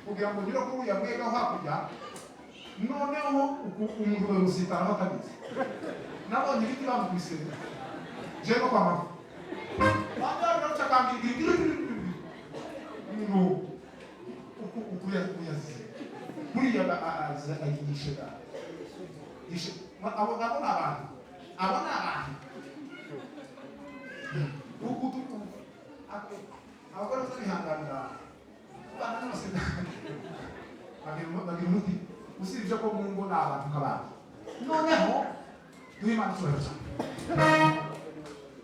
kugira ngo ngere kuri uriya mwega wo hakurya. Noneho umuntu bamusitaraho atabizi, nabonye ibiti bamukubise jewe no kwa mama umuntu ukuyazize buriya yishe yishe. Abo ni abantu, abo ni abantu abagore bazabihanganira abana n'abasedani bagira umuti usibye ko mu ngo ni abantu nk'abandi. Noneho duhe Imana icyubahiro cyane.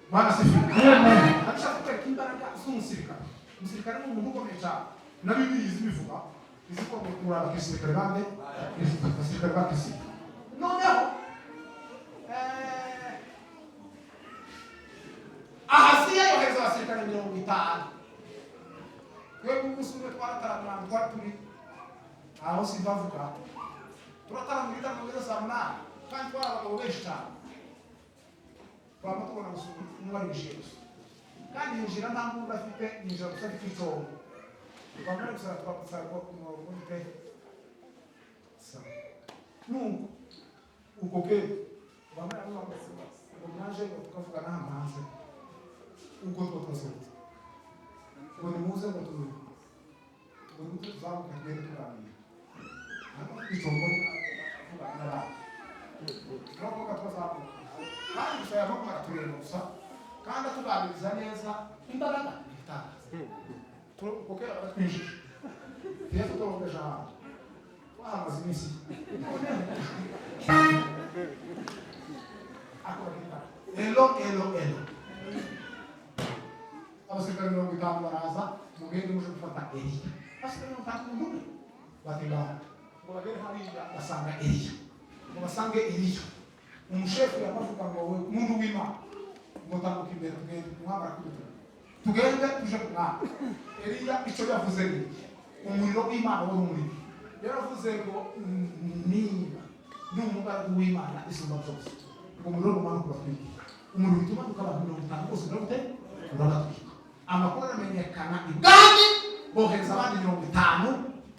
Bwana asifiwe. Ndashaka kukwereka imbaraga z'umusirikare. Umusirikare ni umuntu ukomeye cyane, na Bibiliya izi bivuga izi ko muri abakirisitikare bande abasirikare ba Kristo. Noneho Ahaziya yohereza abasirikare 50. Twebwe umunsi umwe twarataramira, twari turi aho simbavuga, turataramira igitaramo kugeza saa 8, kandi twari abagabo benshi cyane. Twaba tubona gusa umwe arinjiye gusa, kandi yinjira nta mbunda afite, yinjira gusa afite icongo. Twamara gusa twagusaba umurongo ufite sawa nuko uko ke bamara ngo mwaje ngo tukavugana hano hanze, ubwo two twasohotse ngo nimuze ngo ngo tuzamuka tugende tuganira hano icongo tuvugana n'abandi turavuga twazamuka, kandi gusa yava aratureba gusa kandi atuganiriza neza imbaraga itangaza kuko baratwinjije tuye tutorongeje ahantu twahamaze iminsi. Akora imbaraga elo elo elo. Abasirikare 50 baraza, mugende muje gufata Eliya. Abasirikare 50 mu mutwe batega ngo bagere hariya basanga Eliya, ngo basange Eliya umushefu yamavuga ngo wowe muntu w'Imana ngo tambuka imbere tugende, umwami arakubita tugende tuje ku mwami. Eliya icyo yavuze ni umuriro w'Imana wari umuriro, yaravuze ngo niba ni umugaragu w'Imana isumba byose ngo umuriro umanuke ubatwike. Umuriro uhita umanuka abantu 50 bose urabatwika. Amakuru aramenyekana ibwami, bohereza abandi 50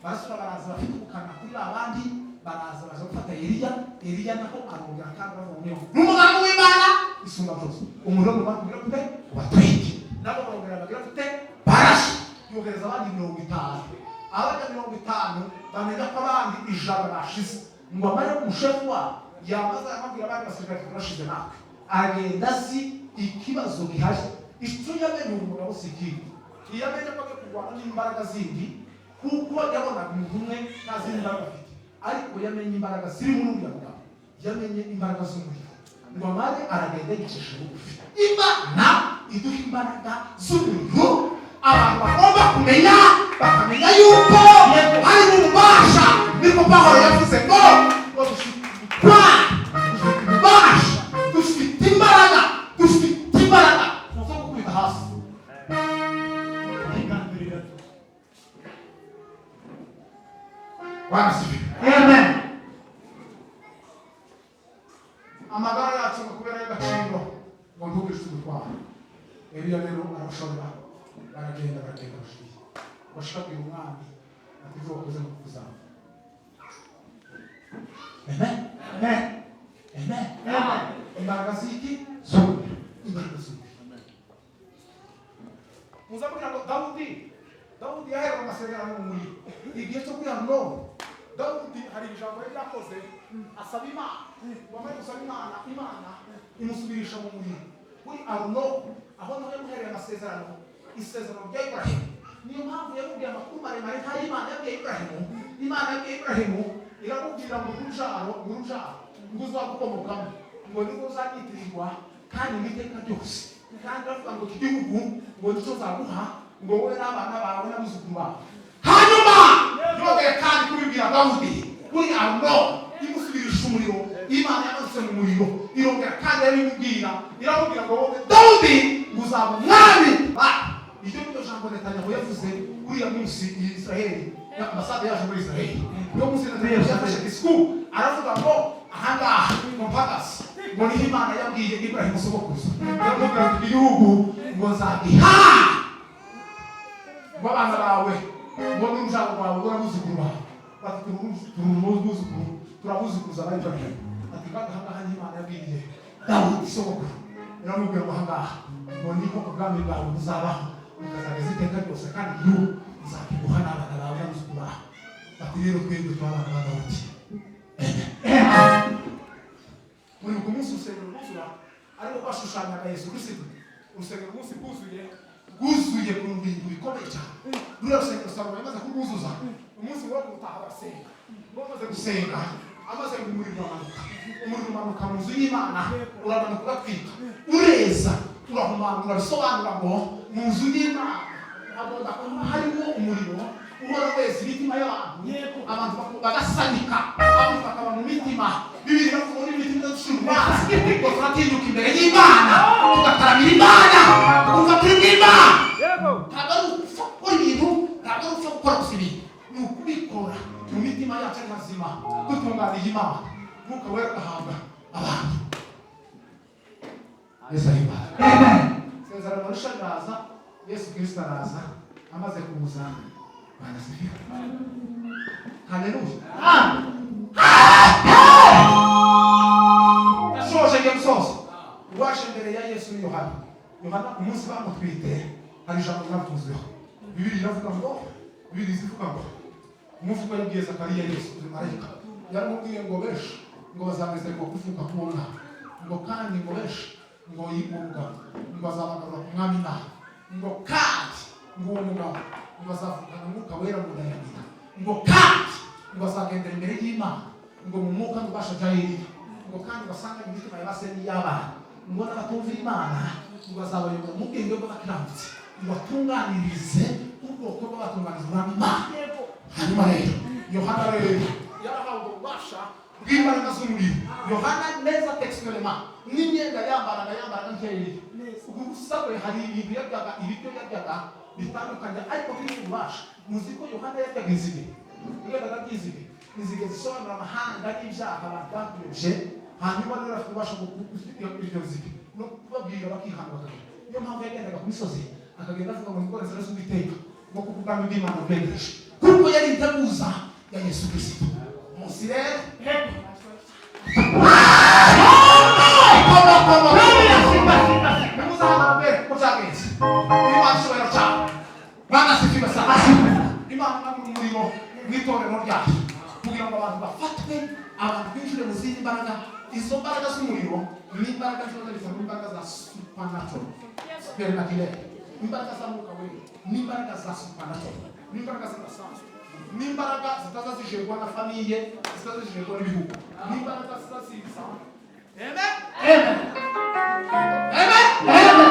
barasura, baraza bafite ubukana kuri ba bandi, baraza baza gufata Eliya. Eliya naho arongera kandi aravuga ngo n'umugaragu w'Imana isumba byose umuriro umanuke ubatwike. Nabo barongera bagira gute barashe, yohereza abandi 50. Abandi 50 bamenya ko abandi 100 bashize, ngo amare umushefu wabo yamaze amabwira abandi basirikare turashize natwe. Agenda azi ikibazo gihari, icyo yamenye umugabo si ikindi, iyo amenya ko agiye kurwana n'imbaraga zindi, kuko yabonaga umuntu umwe nta zindi mbaraga afite, ariko yamenye imbaraga ziri muri uriya mugabo, yamenye imbaraga z'umuriro, ngo amare aragenda yicisha bugufi. Imana iduha imbaraga z'umuriro, abantu bagomba kumenya, bakamenya yuko hari ububasha. Niko Pawulo yavuze ngo dufite ububasha, dufite imbaraga, dufite imbaraga zo gukubita hasi. Bwana asifiwe. Amen. Amagara yacu ngo kubera y'agaciro ngo ntugire icyo ugutwara. Eliya rero arabashorera, baragenda baragenda bashiye bashika kubwira umwami ati ibyo wakoze ni ukuzaba. Amen. Amen. Amen. Amen. Imbaraga z'iki? Z'umuriro. Imbaraga z'umuriro. Muzabwira ngo Dawudi yaherewe amasezerano mu muriro igihe cyo kwiha none. Dawudi hari ijambo yari yakoze asaba Imana, wamara gusaba Imana, Imana imusubirisha mu muriro kuri Aruno, aho naho yamuhereye amasezerano, isezerano rya Iburahimu. Niyo mpamvu yamubwiye amakuru maremare nk'ayo Imana yabwiye Iburahimu. Imana yabwiye Iburahimu iramubwira ngo urubyaro, urubyaro ngo uzagukomokamo ngo nirwo uzanyitirirwa kandi mu iteka ryose, kandi aravuga ngo iki gihugu ngo nicyo nzaguha ngo wowe n'abana bawe n'abuzukuru bawe. Hanyuma yongeye kandi kubibwira Dawudi kuri Aruno, imusubirisha umuriro. Imana yamanutse mu muriro irongera kandi arabimubwira, iramubwira ngo wowe Dawudi ngo uzaba umwami. Iryo ni ryo jambo Netanyahu yavuze uriya munsi i Israheli, ambasade yaje muri Israheli. Uwo munsi Netanyahu yafashe disikuru aravuga ngo ahangaha ngo mpagaze ngo niho Imana yabwiye Iburahimu sogokuruza, iramubwira ngo igihugu ngo nzagiha ngo abana bawe ngo n'urubyaro rwawe ngo n'abuzukuru bawe. Bati turabuzukuru, turabuzukuruza ba Iburahimu. Ati kandi ahangaha niho Imana yabwiye Dawudi sogokuru, iramubwira ngo ahangaha ngo niho ubwami bwawe buzabaho bukazageza iteka ryose, kandi igihugu nzakiguha n'abana bawe n'abuzukuru bawe. Ati rero twebwe turi abana ba Dawudi. Muri uwo munsi urusengero rwuzura, ariko bashushanyaga Yesu Kristo. Urusengero umunsi rwuzuye, rwuzuye ku bintu bikomeye cyane. Ruriya rusengero Salomo yamaze kurwuzuza, umunsi wo gutaha barasenga. Bamaze gusenga, amaze ngo umuriro uramanuka, umuriro umanuka mu nzu y'Imana, uramanuka uratwika, ureza, urahumanura. Bisobanura ngo mu nzu y'Imana hagomba kuba harimo umuriro uhora weza imitima y'abantu, abantu bagasanika, abantu bakaba mu mitima. Bibiri iravuga ngo n'imitima idaducira urubanza, ngo turatinyuka imbere y'Imana tugataramira Imana, tukumva turi mu Imana. Ntabwo ari ugupfa gukora ibintu, ntabwo ari ugupfa gukora gusa ibintu, ni ukubikora mu mitima yacu ari mazima, dutunganiye Imana, Mwuka Wera agahabwa abantu. Yesu ahimbaze. Amen. Isezerano rishya riraza, Yesu Kristo araza, amaze kuza Bwana asifiwe. Haleluya. Amen. Ndashoje, ngiye gusoza. Uwaje mbere ya Yesu ni Yohana. Yohana umunsi bamutwite hari ijambo ryamutuzeho. Bibiliya iravuga ngo, Bibiliya ivuga ngo umuvugo yabwiye Zakariya Yesu marayika yaramubwiye ngo benshi ngo bazanezerwa kuvuka k'uwo mwana, ngo kandi ngo benshi ngo uwo mugabo ngo bazabagarura ku mwami Imana, ngo kandi ngo uwo mugabo ngo bazavukana umwuka wera mu nda ya nyina, ngo kandi ngo bazagendera imbere y'Imana ngo mu mwuka n'ububasha bya Eliya, ngo kandi basanganye imitima ya ba se n'iy'abana, ngo n'abatumvira Imana ngo bazabayobora mu bwenge bw'abakiranutsi, ngo batunganirize ubwoko bw'abatunganiriza umwami Imana. Hanyuma rero Yohana rero yarahawe ububasha bw'imbaraga z'umuriro. Yohana neza textuellement n'imyenda yambaraga yambaraga nk'Eliya. Ubusa bwe hari ibintu yaryaga, ibiryo yaryaga bitandukanye, ariko biri ububasha. Muzi ko Yohana yaryaga inzige, yaryaga inzige, inzige zisobanura amahanga n'ibyaha abantu bakomeje. Hanyuma rero afite ububasha bwo iryo nzige no kubabwira bakihana bakagenda. Niyo mpamvu yagendaga ku misozi akagenda avuga ngo nikore inzira z'Uwiteka, ngo kuko ubwami bw'Imana bwegereje, kuko yari integuza ya Yesu Kristo. Munsi rero ko byagenze, Imana ishobora cyane. Bwana asifiwe sana. Imana imanura umuriro mu itorero ryayo kugira ngo abantu bafatwe, abantu binjire mu zindi mbaraga. Izo mbaraga z'umuriro ni imbaraga ziba zibitse mu imbaraga za supernatural, supernatural, imbaraga za mwuka wera, ni imbaraga za supernatural, ni imbaraga zidasanzwe, ni imbaraga zitaza zijerwa na famille, zitaza zijerwa n'ibihugu, ni imbaraga ziza ziza. Amen. Amen. Amen. Amen.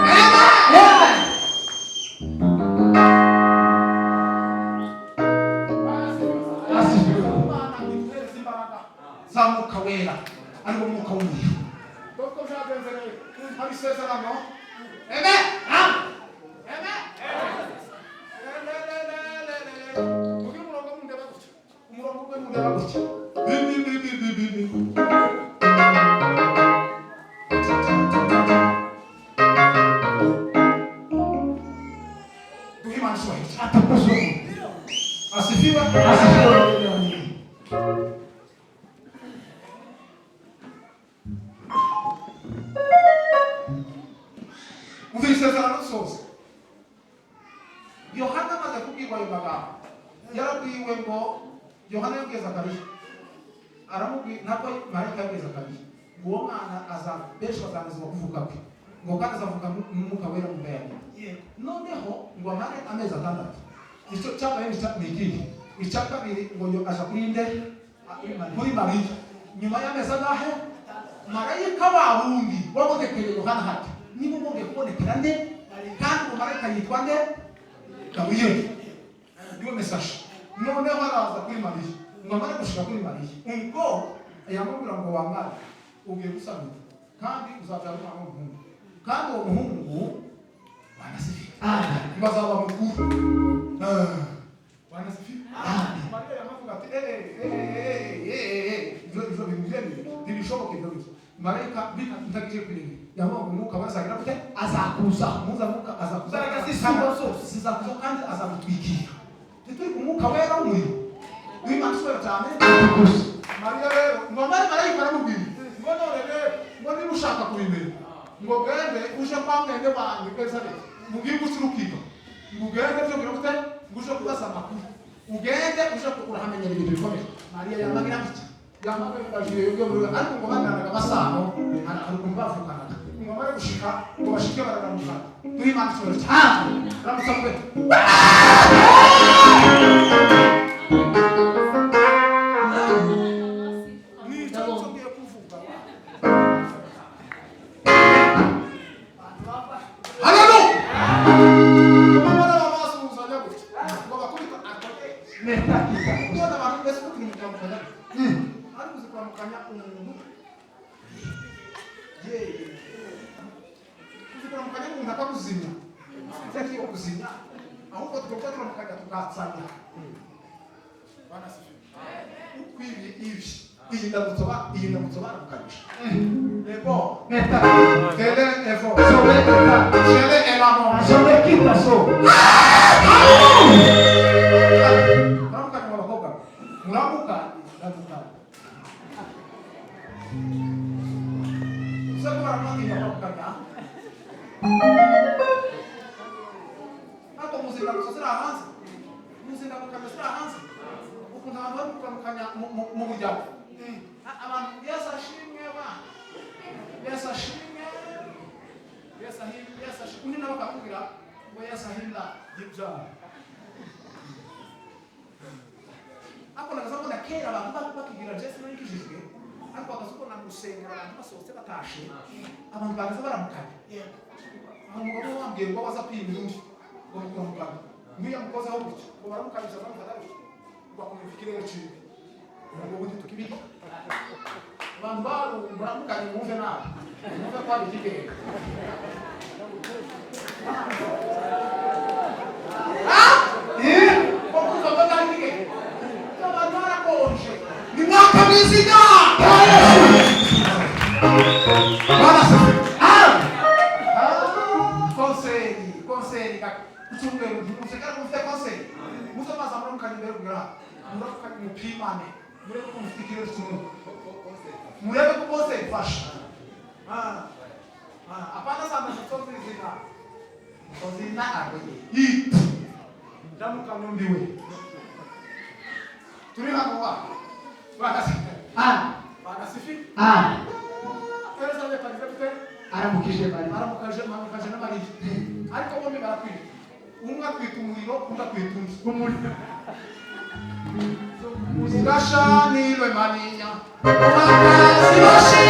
Amen. Amen. Asifiwe. Imana iduhereze imbaraga za mwuka wera, ariwo mwuka w'umuriro. Dore byagenze rero, haba isezerano. Amen. Amen. Mugire umurongo mundeba gutya. Umva ngo mureba gutya. Bi bi bi bi bi bi bi. Duhe Imana icyubahiro. Atukuzwe. Asifiwe. Asifiwe. Umva isezerano risoza. Yohana amaze kubwirwa ayo magambo, yarabwiwe ngo Yohana yabwiye Zakariya, aramubwira, ntabwo marayika yabwiye Zakariya ngo uwo mwana aza benshi bazanezezwa kuvuka kwe, ngo kandi azavuka n'umwuka wera mu nda ya nyina. Noneho ngo amare amezi 6. Icyo cyabaye ni ikihe? Icya kabiri ngo yo aja kuri nde? Kuri Mariya. Nyuma y'amezi angahe? Marayika wa wundi wabonekeye Yohana hati niba ubongeye kubonekera nde? Kandi uwo marayika yitwa nde? Gaburiyeli. Niwe mesaje. Noneho araza kuri Mariya, ngo amare gushika kuri Mariya, ubwo yamubwira ngo wa mwana ugiye gusamira kandi uzabyara umwana w'umuhungu, kandi uwo muhungu wanasifiwe, ngo azaba mukuru. Wanasifiwe. Mariya yamavuga ati ibyo ibyo bintu byemeye ntibishoboka ibyo bintu. Marayika ntagije kubimenya, yamuha ngo umwuka wazagira gute? Azakuza. Muzamuka azakuza. Imbaraga z'isumba zose. Zizakuza kandi azagutwikira. Ntituri ku mwuka wera w'umuriro w'Imana isubira cyane. Atukuzwe. Mariya rero ngo amare marayika aramubwira ngo none rero ngo niba ushaka kubimenya ngo gende uje kwa mwene wanyu Elizabeth mu gihugu cy'urukiga, ngo ugende byo kugira gute, ngo uje kubaza amakuru, ugende uje urahamenyera ibintu bikomeye. Mariya yamagira gutya, yamagira yo muri, ariko ngo baganaga amasano, hari ukuntu bavukanaga, ngo bamare gushika ngo bashike bararamukana. Duhe Imana icyubahiro cyane. Ramutsa mube. Nicyo nicyo ngiye kuvuga. Haleluya. Mama basuhuzanya gutya ngo bakubita akode. Metakita. Kubona abantu mbese ko turi mu kuramukanya, ariko uzi kuramukanya umuntu, yeee, uzi kuramukanya umuntu akakuzimya, cyangwa kuzimya, ahubwo tugomba turamukanya tukatsanya. Bana sifiwe. Uko ibi ibi iyi ndamutso ba iyi ndamutso baramukanyije lebo Metakita. tele evo Sobekita. shele elamo. Sobekita so. Muramukanya mu bakobwa, muramukanye, ndamukanya uze ko baramwatinya kuramukanya, ariko muzindamutso ziri hanze, muzindamukanya ziri hanze, ukuntu abantu bari kuramukanya mu muryango. Abantu Yesu ashimwe ba Yesu ashimwe, Yesu ahimwe, Yesu ashimwe, undi nawe akakubwira ngo Yesu ahimba yibyara. Ariko nagaza mbona kera abantu bakigira Jesu narikijijwe, ariko bakaza ubona mu rusengero abantu basohotse batashe, abantu bagaza baramukanya. Aho umugabo wambwiye ngo baza kwimira undi ngo mukuramukanya, nk'iyo amukozeho gutya ngo baramukanyisha, baramufata gutya ngo akumva ikirere ciwe, ubwo bundi tukibika. Abantu baramukanye, mwumve nabi, mwumve ko hari ikigega. Ko kumva ko ari ikigega, abantu barakonje, ni mwaka mwiziga. Bwana asifiwe. Konseri, konseri kucyumweru ntimusekara ko mufite konseri, muze maze muramukanye mbere kugera hano, muramukanye mupimane, murebe ko mufite ikirere cy'umwuka, murebe ko konseri ifasha. Hapana sana sozizina sozina agoye it ndamukamye umbiwe turi hano wa bakasifiwe. Bakasifiwe. Elizabeth agize gute? Aramukije Mariya. Aramukaje, amukaje na Mariya, ariko bombi baratwita, umwe atwita umuriro, undi atwita undi Umuriro. Ugashanirwe maninya umakazi bashi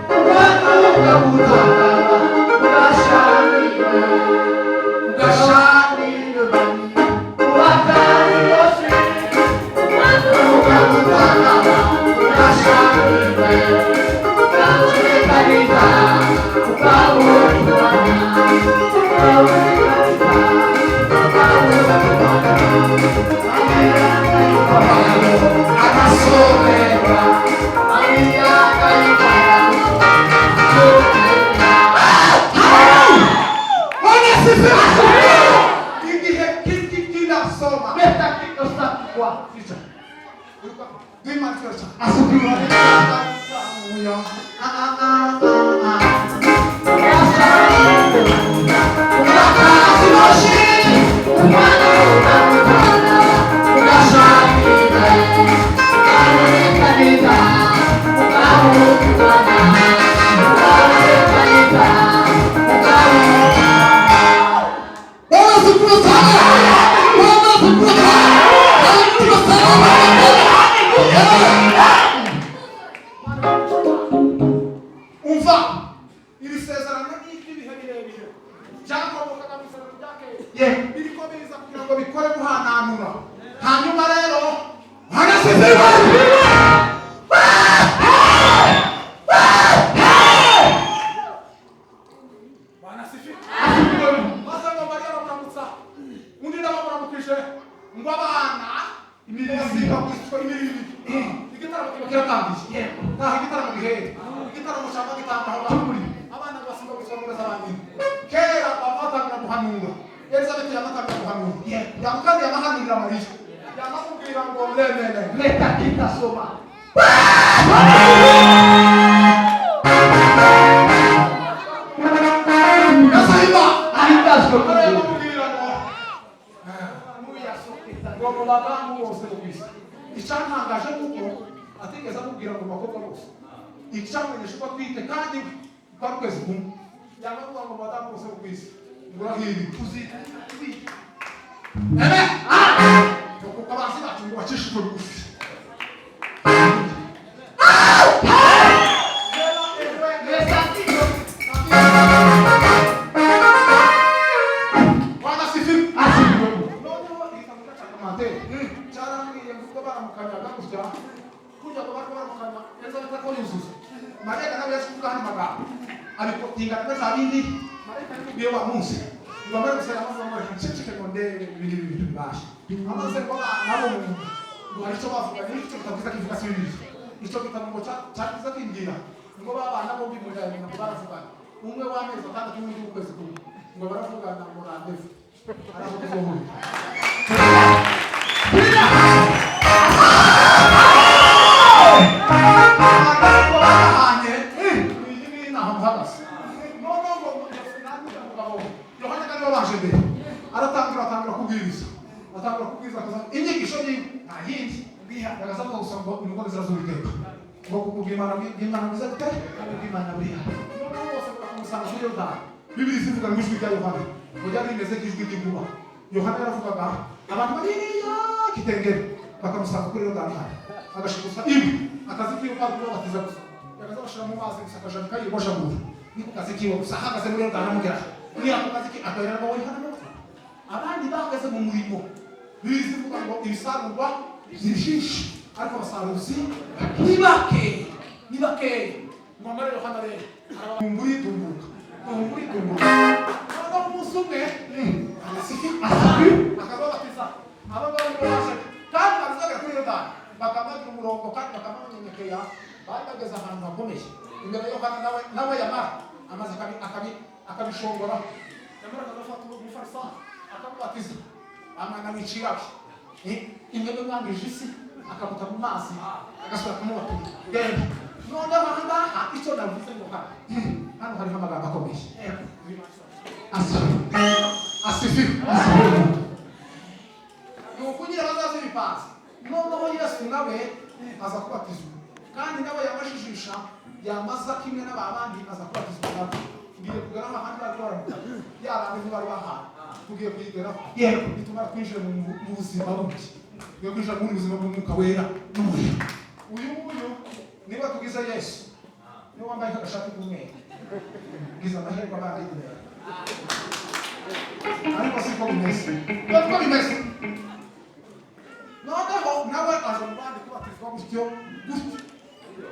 Uganuka butaka. Ugashanirwe. Ugashanirwe. Ugashanirwe Mariya. Ubakazi bose. Uganuka butaka. Ugashanirwe. Uganuka butaka. Uganuka butaka. Kitasoma. Leta Ficha. Duimana cyane. Asifiwe. Bwana asifiwe sana. Bwana asifiwe sana. Asifiwe sana. Umva, iri sezerano ni iry'ibihe birebire, byakomokaga mu isezerano rya kera, biriko biza kugira ngo bikore guhananura. Hanyuma rero Bwana asifiwe. Bwana asifiwe. Maze ngo Mariya aramuramutsa, undi nawe amuramukije, ngo abana basiga kwishywa imirimo. Igitaramo kiba kiratangiye, ntaho igitaramo gihere, igitaramo cyangwa gitanga aho bari abana basiga kwishywa muri za nyina. Kera batangira guhanura, Elizabeth yamatangira guhanura, yamukandi yamahanurira Mariya, yamamubwira ngo lemele. Leta kitasoma. Gasahimba Ahindazwe. yamamubwira ngo ngo mu badamu bose bo ku isi. Icyantangaje ni uko atigeze amubwira ngo mu bakobwa bose. Icyamumenyesha uko atwite kandi kwari ukwezi kumwe, yamubwira ngo mu badamu bose bo ku isi ngo urahiriwe uzita. Amen. Kuko abanzi bacu ngo bacishijwe bugufi. Bwana asifiwe. Asifiwe. Noneho igitabo cy'akamateri cyarambwiye ngo ubwo baramukanyaga gutya, kujya ngo bariko baramukanya, Elizabeth ariko yuzuza, Mariya nawe yaje kuvuga andi magambo abikotinga na za bindi marayika yamubwiye wa munsi ngo amare gusenga, amaze ngo reka nceceke ngo ndebe ibindi bintu bibasha. Amaze ngo abana bo mu ngo hari icyo bavuga, ni icyo gitabo kiza kivuga, si bibiri, icyo gitabo ngo cyakiza kimbwira ngo babana bombi mu nda ya nyina ngo baravugana, umwe w'amezi 6 n'undi w'ukwezi kumwe, ngo baravugana ngo randevu araho tuzohurira. Aratangira, atangira kubwiriza, atangira kubwiriza, akaza inyigisho yiwe nta yindi yagaza gusa ngo indwara zirazuriteka, ngo kubwimana bw'Imana bwiza gute Imana buriya. Noneho bose bakamusanga kuri Yorodani. Bibiri zivuga ngo ijwi rya Yohana ngo ryari rimeze nk'ijwi ry'inkuba. Yohana yaravugaga, abantu bariya kitengere bakamusanga kuri Yorodani hano, agashigusa iwe akazi kiwe kwari kubabatiza gusa. Yagaza bashira mu mazi gusa, akajamika yibojagura, niko kazi kiwe gusa. Ahagaze muri Yorodani amugera ni ako kazi ke, akabera ngo Yohana n'umutwe abandi bahagaze mu murimo. Bibiri zivuga ngo ibisarurwa ni byinshi, ariko abasaruzi ni bake, ni bakeya. Ngo amare Yohana rero arabamburi dumbuka, dumburi dumbuka. Noneho umunsi umwe arasifi akababatiza. Aba ngaba nibo baje kandi bazagera kuri Yorodani, bakaba bagira umurongo kandi bakaba banyenyekera, bari bageze ahantu hakomeye imbere ya Yohana. Nawe yamara amaze akabishongora, yamara akazafata umufarisayo akamubatiza, amwana wicirawe imwe mwangije isi, akamuta mu mazi, agasubira kumubatiza. Genda. Noneho aha ngaha icyo navuze ngo hano hariho amagambo akomeye. Asifiwe. Ni ukugira bazaze ibipanze. Noneho Yesu nawe aza kubatizwa, kandi nawe yamajijisha yamaza kimwe n'aba bandi, aza kubatizwa nabo. Ngiye kugeraho ahandi bari baramukanya, yarandi ntibari bahawe, tugiye kuyigeraho. Yego. Nitumara kwinjira mu buzima bundi, tugiye kwinjira mu bundi buzima bw'umwuka wera n'umuriro. Uyu nguyu niba tugize Yesu, niwe wambaye nk'agashati k'umweru, ngize amahirwe abandi y'umweru, ariko siko bimeze, niko bimeze. Noneho nawe aje mu bandi kubatizwa gutyo gutyo.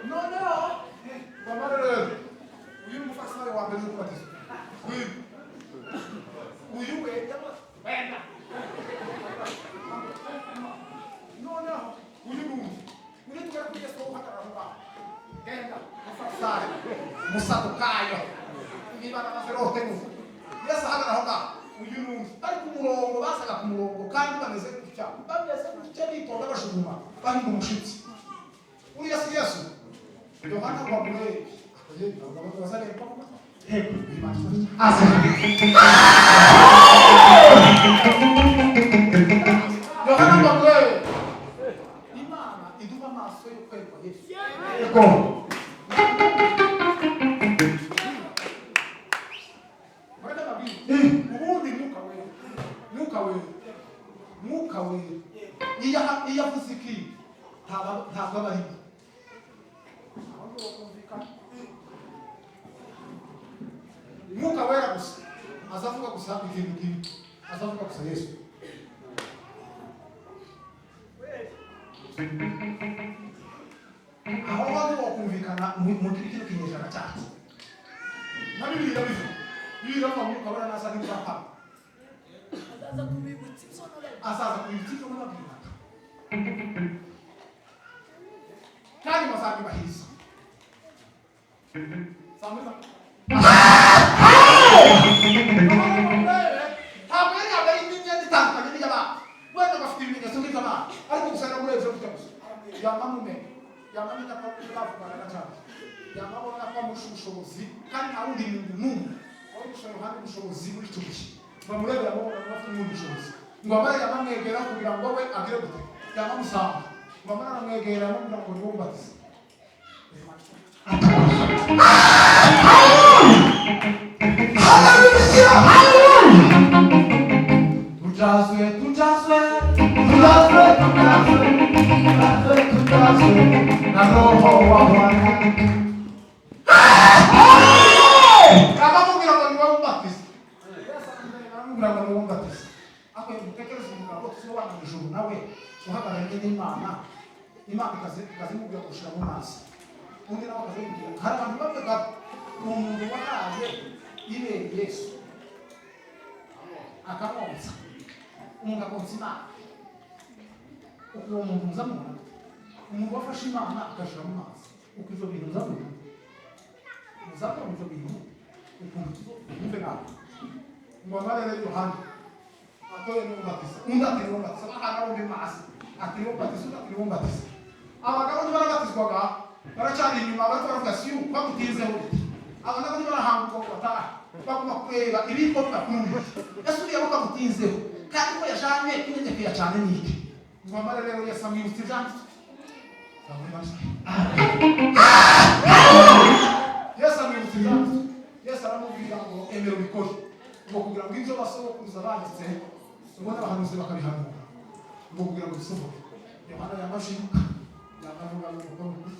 Noneho bamara rero, uyu ni umufarisayo wa mbere uje kubatizwa. Uyu we wenda. Noneho uyu ni undi muri tugera kuri Yesu uhagarara aho ngaho. Genda mufarisayo, musadukayo, niba n'amazerote muvuga. Yesu ahagarara aho ngaho. Uyu ni undi bari ku murongo, basaga ku murongo kandi bameze gutya. gutya bameze gutya bitonda bashuguma bahinda umushitsi uriya si Yesu. Yohana wamurebe Yohana wamurebe. Imana iduha amaso yo kwerekwa Yesu. Yego. Ubundi mwuka wera mwuka wera iyo avuze iki ntabwo aba arimo. Mwuka wera gusa azavuga gusa ikintu kimwe, azavuga gusa Yesu. Aho ho ntiwakumvikana mu kino kinyejana cyacu na Bibiliya bivuga. Bibiliya ivuga mwuka wera naza ntibuzapfa, azaza kubibutsa ibyo nababwiraga kandi bazabibahiriza. Ntabwo yari yambaye indi myenda itandukanye n'iy'abandi, wenda bafite ibimenyetso nk'iby'abandi, ariko gusa namurebye gutya gusa yamamumenya, yamamenya ko bavuganaga cyane, yamabona ko amurusha ubushobozi kandi nta wundi muntu n'umwe wari gushora iruhande ubushobozi muri icyo gihe. Bamurebera amabona ko afite ubundi bushobozi, ngo amare yamamwegera kugira ngo we agire gute, yamamusanga ngo amare aramwegera amubwira ngo niwo mubatize. Tujazwe, tujazwe, Tujazwe, tujazwe, tujazwe, tujazwe na Roho wa Bwana. Aramubwira ngo niwe mubatize. Aramubwira ngo niwe mubatize. Ako mutekereze umugabo tusobana mu ijuru nawe uhagararanye n'Imana, Imana ikazimubwira gushira mu mazi, undi nawe akazimubwira. Hari abantu bavuga umuntu wahaye ibere Yesu akamwonsa, umuntu akonsa Imana. Uwo muntu nzamubona, umuntu wafashe Imana agashira mu mazi, uko ivyo bintu nzamubona, muzamubona ivyo bintu ukuntu tuzokumve nawe. Ngo amare rero Yohana atoye n'umubatiza, undi ati niwe mubatiza, bahana bombi mazi, ati niwe mubatiza, undi ati niwe mubatiza. Abagabo ntibarabatizwaga, baracyari inyuma, bariko baravuga siyo bamutinzeho biti. Aba nabo ntibarahanguka ngo batahe, baguma kureba ibiko bibakururiye. Ese uriya bo bamutinzeho kandi ko yajanye kunyenyekera cyane ni iki? Ngo amare rero Yesu amwibutsa ibyanditswe. Yesu amwibutsa ibyanditswe. Yesu aramubwira ngo emera ubikore, ngo kugira ngo ibyo basogokuruza banditse ngo n'abahanuzi bakabihanura, ngo kugira ngo bisohoke. Yohana yamashimuka yamavuga ngo ukore ukuri.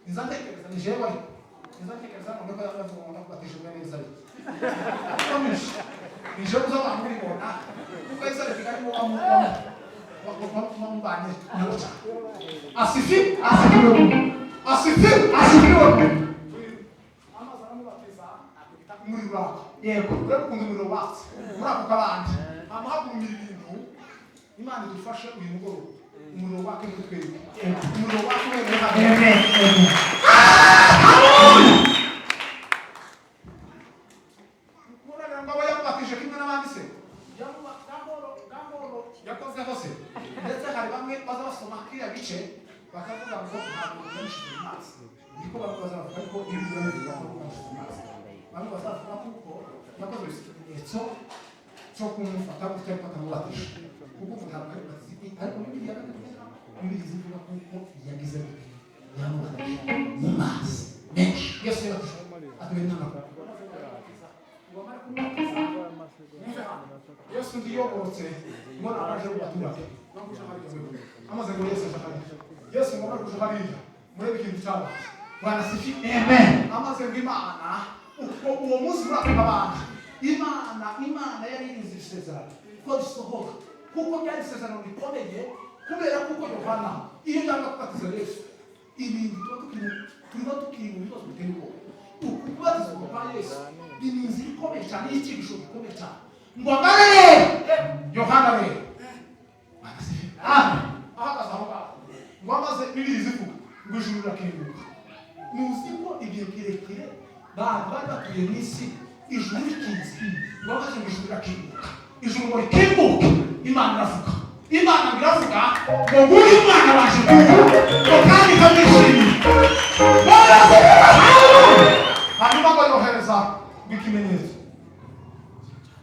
Niza ntekereza ni jewe ariko niza ntekereza none ko yamavuga ngo ndakubatije mwene Elizabeth. Komeje ni jewe uzaba mubibona kuko Elizabeth karimo wamubanye nawe cyane. Asifiwe, Asifiwe, asifiwe, asifiwe. Amazi aramubatiza umuriro uraka. Yego. Urebe ukuntu umuriro watse muri ako kabande, hama hagumira ibintu. Imana idufashe uyu mugoroba umuriro wake muri twebwe, umuriro wake uhereye hano. Amen, amen. Muragira ngo aba yamubatije kimwe n'abandi se? Gahoro gahoro yakozeho se, ndetse hari bamwe baza basoma kiriya gice bakavuga ngo ntabwo yamushyize mu mazi. Niko bamwe bazavuga, ariko Bibiliya bivuga ko yamushyize mu mazi. Bamwe bazavuga kuko yakoze ikimenyetso cyo kumufata gutya ariko atamubatije, kuko ubu ntabwo ari batizi, ariko Bibiliya Bibiliya izivuga kuko yagize gute, yamubatije mu mazi menshi. Yesu yabatije atuye n'amaguru. Yesu ndiyogorotse mbona abaje mu baturage amaze ngo Yesu aje hariya, Yesu ngo amaze kuja hariya, murebe ikintu cyabaye. Bwana asifiwe. Amen. Amaze ngo Imana uko uwo munsi muri ako kabande Imana yari irinze isezerano ko risohoka, kuko byari isezerano rikomeye, kubera kuko Yohana iyo yanga kubatiza Yesu ibintu tuba tukiri mu bibazo biteye ubwoba. Uku kubatizwa kwa Yesu ni inzira ikomeye cyane y'icyigisho gikomeye cyane. Ngo amare rero Yohana rero ahagaze aho ngaho ngo amaze Bibiliya zivuga ngo ijuru rirakinguka. Muzi ko igihe kirekire bantu bari batuye mu isi ijuru rikinze, ngo amaze ngo ijuru rirakinguka, ijuru ngo rikinguke, Imana iravuga. Imana biravuga ngo nguyu mwana waje kuko ngo kandi kamwishimiye. Bwana asifiwe. Hanyuma ngo yohereza ikimenyetso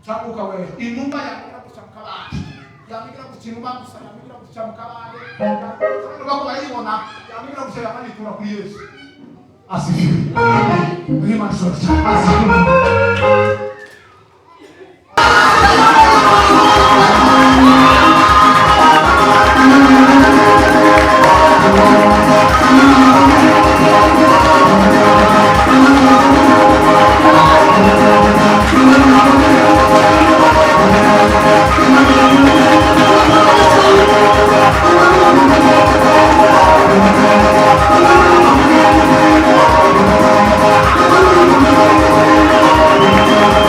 cy'Umwuka Wera, inuma yamira guca mu kabande, yamira guca inuma gusa, yamira guca mu kabande, ko barayibona, yamira guca yamanitura kuri Yesu. Asifiwe. Imana ishobora cyane. Asifiwe. Amen.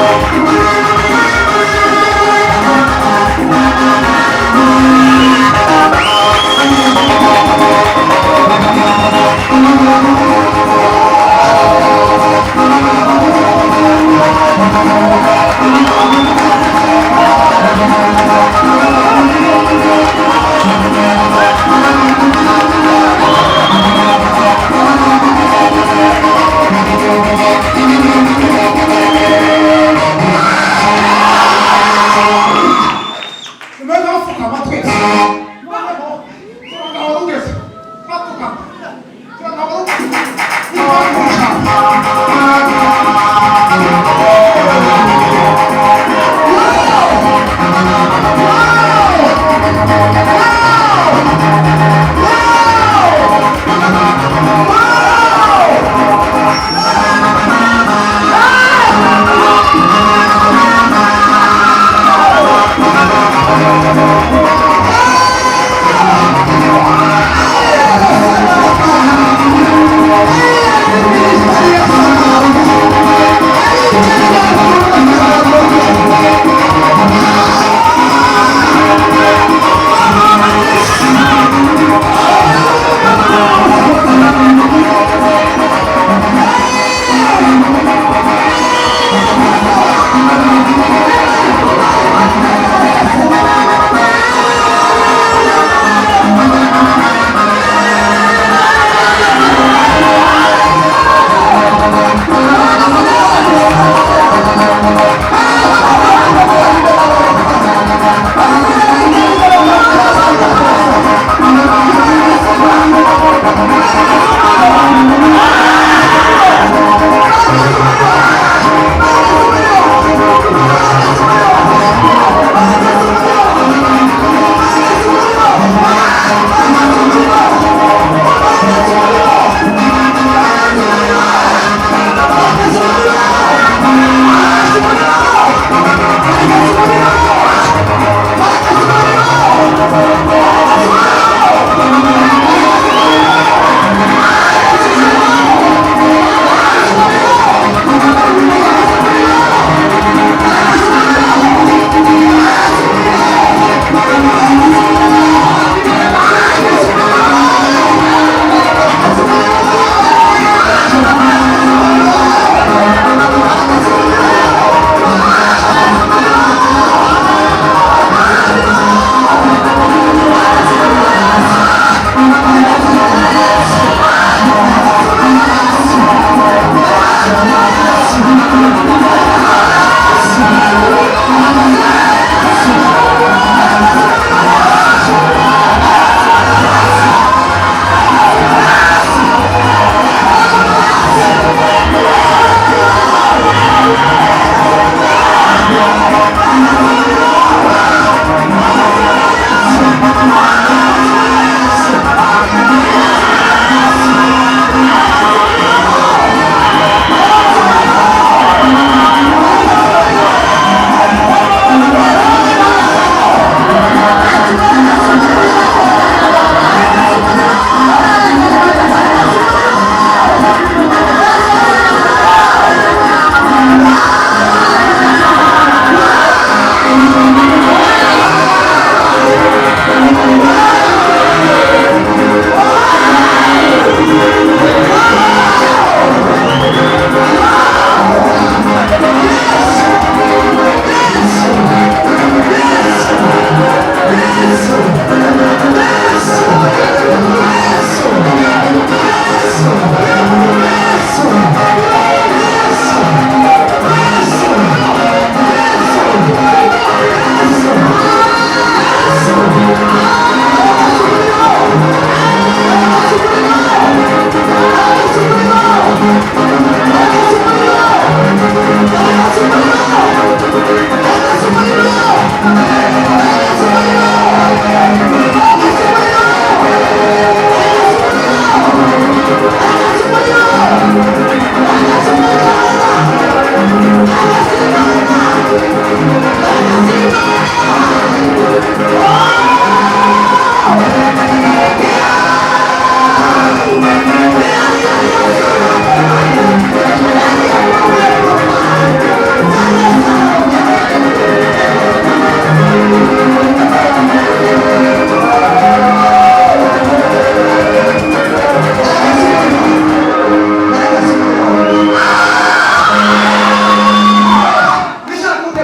Richard Koudé,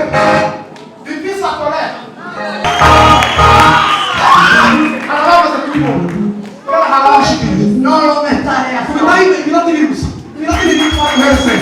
depuis sa colère. Arababaza kubibona. Arabashikiriza. No lo me estaré haciendo. Iminota ibiri gusa. Iminota ibiri mwese.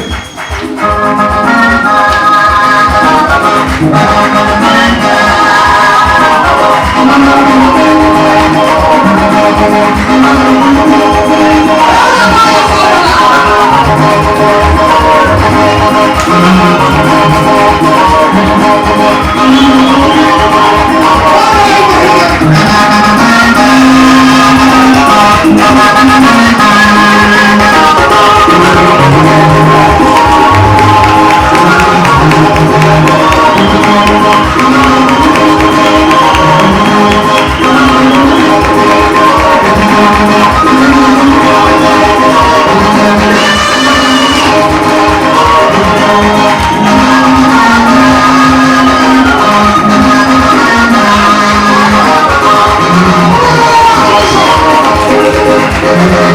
Thank